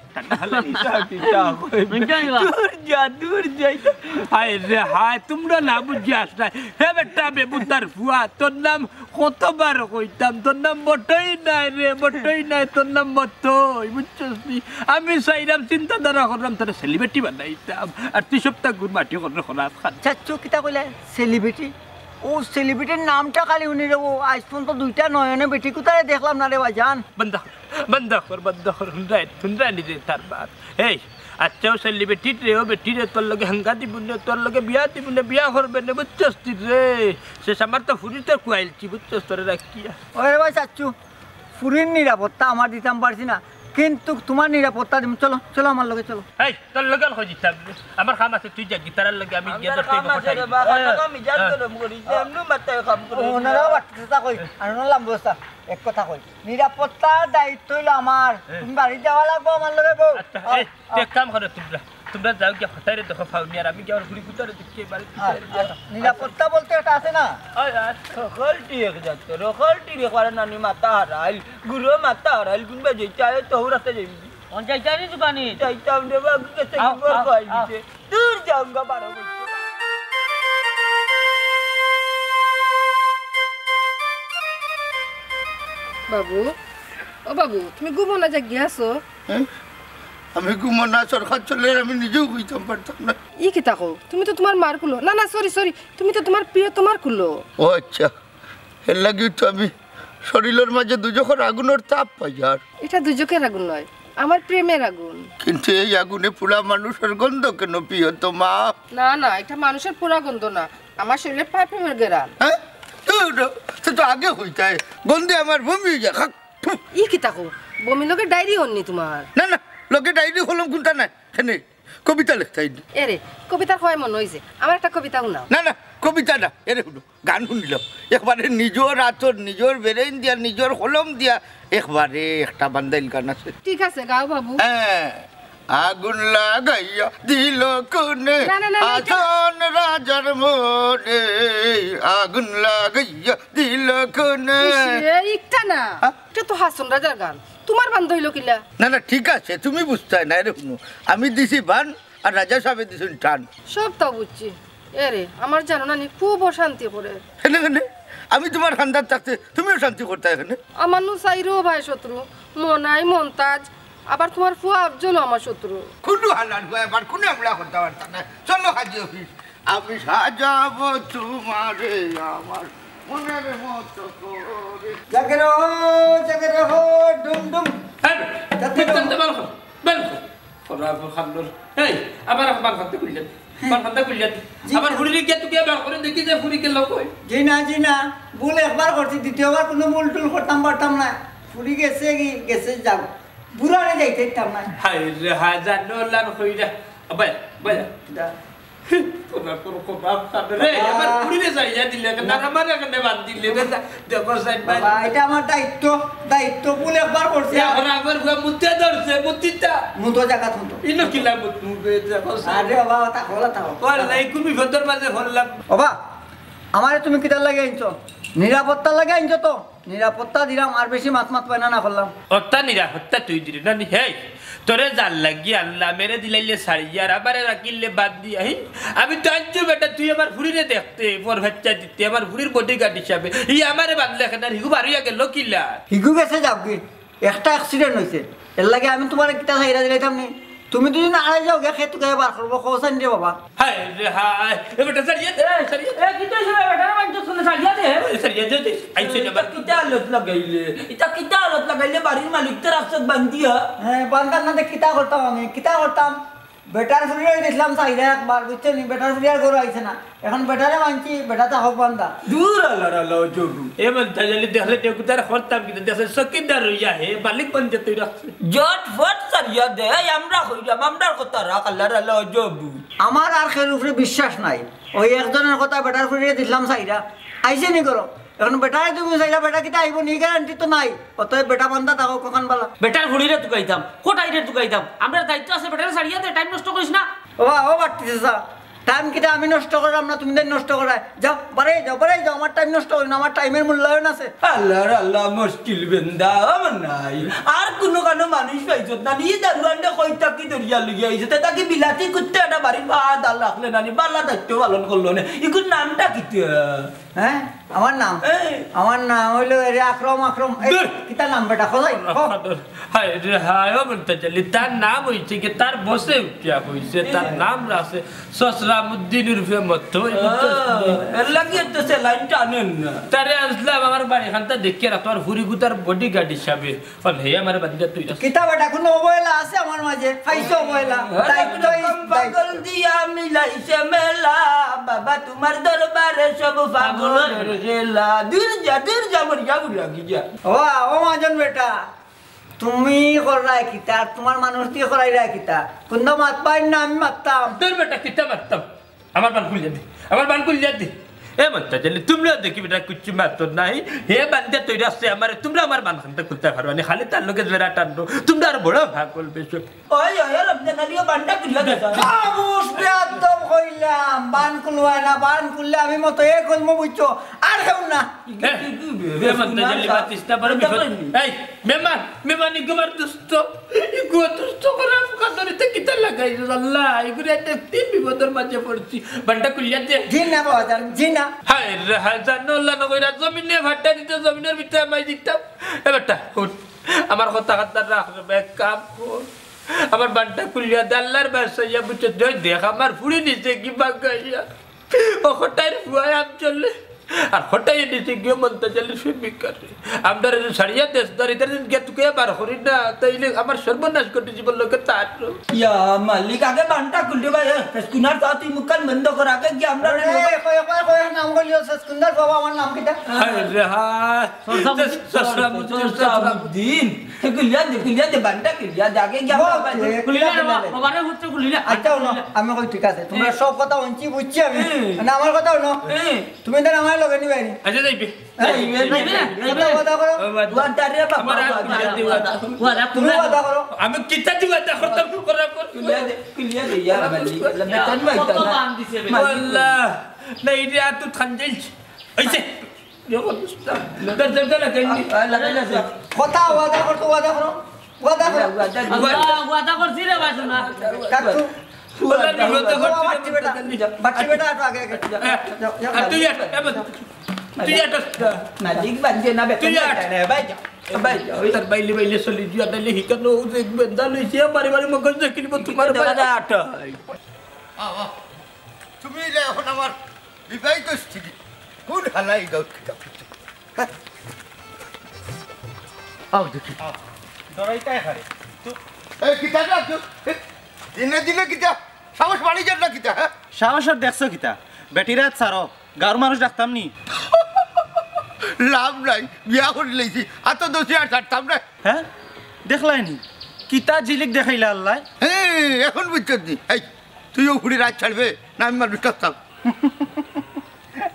দূর যা, দূর যা। হায় রে হায়, তুমরা না বুঝিয়াছ না। হে বেটা বেবুতার ফুয়া, তোর নাম কতবার কইতাম, তোর নাম বটই নায় রে, বটই নায়, তোর নাম মথই, বুঝছস নি? আমি চাইরাম, চিন্তাধারা করলাম, তোরে সেলিব্রিটি বানাইতাম, আর তুই সবটা গুড় মাটি করে খরাস খান। চাচ্চু, কিতা কইলে? সেলিব্রিটি? ও সেলিব্রিটির নামটা খালি হুনি রে, ও আইজ পর্যন্ত দুইটা নয়নে বেটি কুতারে দেখলাম না রে ভাইজান। বন্ধ কর, বন্ধ কর, বন্ধ কর, হুনরায়, হুনরায় নিজে তার বাপ। এই, আচ্ছা, ও সেলিব্রিটি রে, ও বেটি রে, তোর লগে হাঙ্গা দিবুনে, তোর লগে বিয়া দিবুনে, বিয়া করবে না, বুঝছস তুই রে? শেষ আমার তো ফুরি তো কুয়াইলছি, বুঝছস, তোরে রাখিয়া। ওরে ভাই চাচ্চু, ফুরির নিরাপত্তা আমার দিতাম পারছি না, কিন্তু তুমার নিরাপত্তা দিমু। চলো, চলো আমার লগে চলো। এই, তোর লগে আর কই দিতাম রে? আমার কাম আছে, তুই যা, গিটারের লগে আমি গিয়া আমার দশটা কাম আছে রে বা, কত কাম ইজার হ্যাঁ। গরম করি, যে এমনি মাথায় কাম করে। ওনারাও বাটতে কই, আর ওনার লাম্বস্তা, এক কথা কই, নিরাপত্তার দায়িত্ব হইলো আমার। হ্যাঁ। তুমি বাড়ি যাওয়া লাগবো আমার লগে বউ। আচ্ছা, আও, এই, আও। এক কাম করো তুমরা, তুমরা যাও গিয়া হতাইরে দেখো ফাউনি, আর আমি গিয়া ওর ঘুরি কুতারে দেখি বাড়ি আও, আও। নিরাপত্তা বলতে এটা আছে না? আয়, আয়। রখলটি এক জাত, রখলটি রে করে নানি মাথা হারাইল, গুরু মাথা হারাইল, গুনবা যাইতে আয় তো হৌরাতে যাইবি। অন যাইতে আনি দোকানে। যাইতাম রে বা, আগে গেছে আও, কি বর আও, খাই আও। দিছে। দূর যাও গা, বারো বছর। বাবু, ও বাবু, তুমি ঘুমো না, জাগি আছো? হ্যাঁ? আমি ঘুমো না, সরকার চলে, আমি নিজেও ঘুমাইতাম পারতাম না। ই কিতা কও? তুমি তো তুমার মার কুলো। না, না, সরি, সরি, তুমি তো তুমার প্রিয়, তুমার কুলো। ও আচ্ছা, এর লাগি তো আমি শরীরের মাঝে দুজখর আগুনের তাপ পাই আর। এটা দুজখের আগুন নয়, আমার প্রেমের আগুন। কিন্তু এই আগুনে পোড়া মানুষের গন্ধ কেন, প্রিয়তমা? না, না, এটা মানুষের পোড়া গন্ধ না, আমার শরীরে পারফিউমের ঘেরান। হ্যাঁ? তো, তো, তো, তো আগে হইতায়, গন্ধে আমার বমি হইয়া খাক। ই কিতা কও? বমি লগে ডায়রি অননি তুমার? না, না, লগে ডায়রি কলম কুনটা নাই, এনে কবিতা লেখতাই নি। এরে, কবিতার কয় মন অইছে, আমার একটা কবিতা হুনাও। না, না, কবিতা না, এরে হুনো, গান হুনিলাও। একবারে নিজর আতর, নিজর বেরেইন দিয়া, নিজর কলম দিয়া, একবারে একটা বান্দাইল গান আছে। ঠিক আছে, গাও বাবু। হ্যাঁ, আগুন লাগাইয়া দিল কোনে, না, না, না, না, এটা হাসন রাজার মনে, আগুন লাগাইয়া দিল কোনে। ইস রে, ইটা না। হ্যাঁ? এটা তো হাসন রাজার গান। তুমার বান্দা অইলো কিলা? না, না, ঠিক আছে, তুমি বুঝতায় না, এরে হুনো। আমি দিছি বান, আর রাজা সাবে দিছইন টান। সবতা বুঝছি। এরে, আমার জানো না নি, খুব অশান্তি করে। কেনে, কেনে? আমি তুমার খান্দাত থাকতে তুমি অশান্তি করতায় কেনে? আমার নু চাইরো ভাই শত্রু, মনাই, মন্তাজ, আবার তুমার ফুয়া আফজলও আমার শত্রু। কুনু হালার ফুয়া আবার কুনু আমরা করতে পারতাম না। চলো কাজী অফিস। আমি সাজাবো তোমারে আমার মনের মতো করে। জেগে রহো, জেগে রহো, ডুম ডুম। হ্যাঁ, যাতে মিথ্যা তো মিথ্যা বার কর, বার কর। তোরা এখন খান্দর। এই, আবার এখন বার করতে কইলেন। বার করতে কইলেন। জি। আবার ফুরিরে গিয়া তুই আবার করে দেখি যে ফুরি গেল কই। জি না, জি না। ভুল একবার করছি, দ্বিতীয়বার কুনু ভুল টুল করতাম পারতাম না। ফুরি গেছে কি, গেছে যাও। বুড়ারে যাইতে দিতাম না। হায় রে হায়, জানো লান কইরা। আবাই, বাই। যা। তোরা কোন কপাল খাবে রে? বাবা। আমার ফুরিরে যাইয়া দিলে, না আমারে এখানে বাদ দিলে রে, যা, দেখো সাইড বাই। বাবা, এটা আমার দায়িত্ব, দায়িত্ব ভুল একবার করছি। এখন আমার ফুয়া মুতে ধরছে, মুতিতা। মুতো জায়গা তুলতো। ইনো কিলা মুত মুবে, দেখো সাইড। আরে বাবা, তা হলো, তা হলো। ওয়াল্লাহি, কুমি ফতর মাঝে হল্লা। বাবা, আমারে তুমি কিতার লাগি আনছো? নিরাপত্তার লাগি আনছো তো? নিরাপত্তা দিলাম, আর বেশি মাত মাত পায় না, না করলাম। অত্তা নিরাপত্তা তুই দিলি না নি? হেই, তোরে জাল লাগি আনলাম, এরে দিলাইলে ছাড়িয়া, আর আবারে রাখিলে বাদ দিয়া, হি? আমি তো আনছি বেটা, তুই আমার ফুরিরে দেখতে, পর বাচ্চা দিতে, আমার ফুরির বডিগার্ড হিসাবে। ই আমারে বাঁধলে কেন, আর হিগু বারইয়া গেল কিলা? হিগু গেছে যাওগি, একটা অ্যাক্সিডেন্ট হইছে, এর লাগি আমি তোমারে কিতা ছাইরা দিলাইতাম নি? তুমি দুজন আড়াই যাও, গিয়া খেত গিয়া বার করবো, খোসান রে বাবা। হায় রে হায়, এ বেটা, ছাড়িয়া দে, ছাড়িয়া দে। এ, কিতা হইছে রে বেটা? আমি তো শুনে ছাড়িয়া দে। এ, ছাড়িয়া দে, দে। আইছে না, ইতা কিতা আলত লাগাইলে? ইতা কিতা আলত লাগাইলে? বাড়ির মালিক তো রাস্তাত বান্ধিয়া। হ্যাঁ, বান্ধার না দে, কিতা করতাম আমি? কিতা করতাম? বেটার ফুরিরে দিছিলাম ছাইরা একবার, বুঝছো নি? বেটার ফুরি আর ঘরো আইছে না। এখন বেটারে মানছি, বেটা তা হক বান্দা। দূর আল্লাহ, আল্লাহ, জরু। এ বান্দা জানি দেখলে টেকুতার করতাম কিন্তু দেখলে চকিদার রইয়া হে, মালিক বান্দে তুই রাখছে। জট ফট ছাড়িয়া দে, এই আমরা কইলাম, আমরার কথা রাখ, আল্লাহ, আল্লাহ, জরু। আমার আর খের উপরে বিশ্বাস নাই। ওই একজনের কথা বেটার ফুরিরে দিছিলাম ছাইরা। আইছে নি করো? এখন বেটারে তুমি চাইলা, বেটা কিতা আইবো নি, গ্যারান্টি তো নাই। অতএব বেটা বান্দা থাকো কখন বালা। বেটার ফুড়িরে তুকাইতাম, কটাইরে তুকাইতাম, আমরার দায়িত্ব আছে, বেটারে ছাড়িয়া দে, টাইম নষ্ট করিস না। ও বা, ও বাট্টি চাচা, টাইম কিতা আমি নষ্ট করলাম না, তুমি তাই নষ্ট করায়? যাও, বারে যাও, বারে যাও, আমার টাইম নষ্ট করি না, আমার টাইমের মূল্যায়ন আছে। আল্লাহর আল্লাহ, মুশকিল বেন্দা, আমার নাই। আর কুনু কানো মানুষ পাইছত না, নিজে দারুয়ানটা কই থাকি ধরিয়া লইয়া আইছে, তে তাকে বিলাতি কুত্তা একটা বাড়ির পা দাল রাখলে না নি, বালা দায়িত্ব পালন করলো না। ইগুর নামটা কিতা? হ্যাঁ, আমার নাম? এই। আমার নাম হইলো এরে আকরম, আকরম। এই, দূর। কিতা নাম বেটা? খোলাই, ও। হায় রে হায়, ও বলতে চাইলি, তার নাম হইছে কি, তার বসে উঠিয়া হইছে, তার এই। নাম রাখছে সসরামুদ্দিন উরফে মত্ত, ওই বুঝছস নি? এর লাগি তো সে লাইন টানেন না। তারে আনছলাম আমার বাড়ি খানটা দেখিয়া রাখতো, আর হুরি গুতার বডিগার্ড হিসাবে। অন হে আমারে বান্দিয়া তুই রাখ। কিতা বেটা, কুনু অবহেলা আছে আমার মাঝে? পাইছো অবহেলা? দায়িত্ব is দায়িত্ব। পাগল দিয়া মিলাইছে মেলা, বাবা তোমার দরবারে সব পাগলের খেলা। দূর যা, দূর যা, মরিয়া গুড়া গিয়া। ও, ও মহাজন বেটা, তুমি কররায় কিতা? আর তোমার মানুষ দিয়ে করাইরায় কিতা? কুন্দা মাতবাইন না, আমি মাততাম। দূর বেটা, কিতা মাততাম? আমার বান খুলিয়া দে, আমার বান খুলিয়া দে। এ মন্তা জানি, তোমরা দেখি বেটা কুচ্ছু মাতর নাই। হে বান্দিয়া তৈরি আছে আমারে, তোমরা আমার বান খানটা খুলতে পারো নি, খালি তার লগে জেরা টানবো। তোমরা আর বড় ভাগ করবে সব। ওই, ওই, ওই, রমজান আলী, ও বানটা খুলিয়া দে। খামোশ, বেয়াদব কইলাম, বান খুলবায় না, বান খুললে আমি মতো এ খুলমু বুঝছো, আর কেউ না। এ, এ মন্তা জানি, মাতিস না, বড় বিপদ। এই, মেহমান, মেহমান, ইগু আমার দুস্ত, ইগু দুস্ত করার কাদরিতে কিতা লাগাইল, আল্লাহ, ইগুরে একটা তিন বিপদর মাঝে পড়ছি, বানটা খুলিয়া দে। জি না বাবা, জি না। হায় রে হায়, জানো আল্লাহ নগইরা, জমিনে ফাটা দিতে, জমিনের ভিতরে আমায় দিতাম। এ বেটা, উঠ, আমার কথা কান্দার রাখ, এক কাম কর, আমার বানটা খুলিয়া দে, আল্লাহর বাসাইয়া বুঝছো, দে, দেখ আমার ফুড়ি নিছে কি বাগাইয়া। ও কটাইর ফুয়ায় আম চলে, আর কটাই নিচে গিয়ে মন্তা জানি শুনবি কারে। আমরা রে ছাড়িয়া দেশ দাঁড়িয়ে গিয়ে তুকে বার করি না, তাইলে আমার সর্বনাশ ঘটে জীবন লোকে তার। ইয়া মালিক, আগে বানটা খুলতে ভাই, এ, স্কুনার তা তুই মুখখান বন্ধ কর, আগে গিয়ে আমরা আরে, কই, কই, কই, নাম বলিও, স্কুনার বাবা, আমার নাম কিতা? হায় রে হায়। সরসামুদ্দিন। সরসামুদ্দিন। এ, খুলিয়া দে, খুলিয়া দে, বানটা খুলিয়া দে, আগে গিয়ে আমরা বাবা, বাবা। খুলিলা রে বাবা, বাবারে হুট্টে খুলিলা। আচ্ছা, হুনো, আমি কই ঠিক আছে, তোমরা এ। সব কথা হুনছি, বুঝছি আমি। এ। না, আমার কথা হুনো। এ। তুমি তাহলে আমার লগে নিবে নি। আচ্ছা, যাইবে। এই, এই, যাইবে না, যাইবে কথা, না। কথা করো। ও, বাদ দাও। ওয়াদা রে বাবা, আমার আর ওয়াদা। খুলিয়া দে, ওয়াদা। ওয়াদা, তুমি খুলিয়া ওয়াদা দে। করো। আমি কিতা দি ওয়াদা করতাম, করার পর? খুলিয়া দে, খুলিয়া দে, ইয়া মালিক, আল্লাহ, বেতন পাইতা কত না। বান দিছে বে? মালিক। আল্লাহ, না, এই যে আর তো থান যাইছে। এই যে, যখন দর, দর, দর, লাগাইলি। আ, আ, লাগাইলা যে। কথা ওয়াদা করতো, ওয়াদা করো। ওয়াদা করো। ওয়াদা, ওয়াদা। আল্লাহ, ওয়াদা করছি রে ভাই, শোনা। কাকু। ওয়াদা, ওয়াদা করছি। বাচ্চি বেটা, বাচ্চি বেটা, একটু আগে, আগে। যাও, যাও, আর তুই যাও। এক, এবার তুই এক। মালিক বান্ধে না, বেতন তুই এক। পাইতা না, ভাই যাও, ভাই যাও। তার বাইলে বাইলে চলি যা, তাইলে হিকানো ও যে বেন্দা লইছে, বারে বারে মগজ দেখিলিব তোমার এটা ভাই। বাজা আট। আও, আও। তুমি অইলে এখন আমার বিবাহিত স্ত্রী। কোন হালাই গাউত কিতা করছে? হ্যাঁ? আও দেখি। আও। ডরাইতায় হারে। তো এই কিতা ডাকছো? এ, দিনে দিনে কিতা? সাহস বাড়ি যার না কিতা, হ্যাঁ? সাহস আর দেখছো কিতা? বেটির আত ছাড়ো। গাঁওর মানুষ ডাকতাম নি? লাভ নাই, বিয়া করি লইছি, আত দোষী আর ছাড়তাম না। হ্যাঁ? দেখলায় নি? কিতা জিলিক দেখাইলা আল্লায়? হ্যাঁ, এখন বুঝছত নি? এই, তুই ও ফুড়ির আত ছাড়বে, না আমি মানুষ ডাকতাম?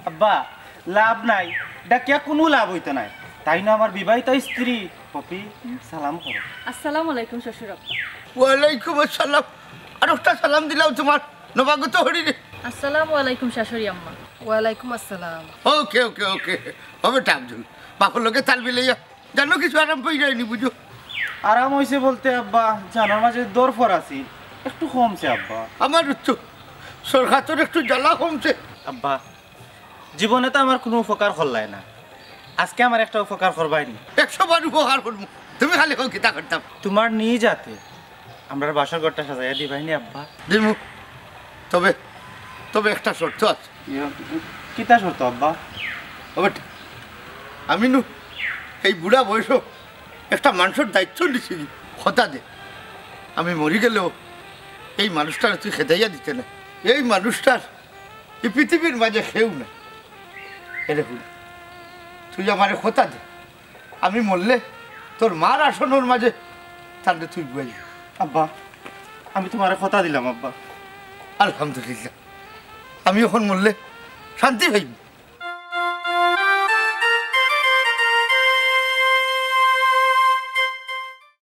আব্বা, লাভ নাই, ডাকিয়া কুনু লাভ অইতো নায়। তাইন আমার বিবাহিত স্ত্রী, পপি, সালাম করো। আসসালামু আলাইকুম শ্বশুর আব্বা। ওয়ালাইকুম আসসালাম। আর একটা সালাম দিলাম তোমার নবাগত হরিরে। আসসালামু আলাইকুম শাশুড়ি আম্মা। ওয়ালাইকুম আসসালাম। ওকে, ওকে, ওকে, হবে টাপ জুল। বাপর লগে তাল মিলাইয়া জানো কিছু আরাম পাই যায়নি, বুঝো। আরাম অইছে বলতে আব্বা, জানোর মাঝে দরফর আছিল, একটু কমছে আব্বা। আমার তো সরকার একটু জ্বালা কমছে। আব্বা, জীবনে তো আমার কুনু উপকার করলায় না, আজকে আমার একটা উপকার করবায় নি? একশো বার উপকার করমু, তুমি খালি কও কিতা করতাম। তোমার নিজ আতে আমরার বাসর ঘরটা সাজাইয়া দিবায় নি আব্বা? দিমু, তবে, তবে একটা শর্ত আছে। ইয়া, কিতা শর্ত আব্বা? ও বেটা, আমি নু এই বুড়া বয়সো একটা মানষর দায়িত্ব নিছি, কথা দে, আমি মরি গেলেও এই মানুষটারে তুই খেদাইয়া দিতে না। এই মানুষটার ই পৃথিবীর মাঝে কেউ নাই। এরে হুন, তুই আমারে কথা দে, আমি মরলে তোর মার আসনর মাঝে তারে তুই বওয়াইবি। আব্বা, আমি তোমারে কথা দিলাম আব্বা। আলহামদুলিল্লাহ, আমি অখন মরলে শান্তি পাইমু।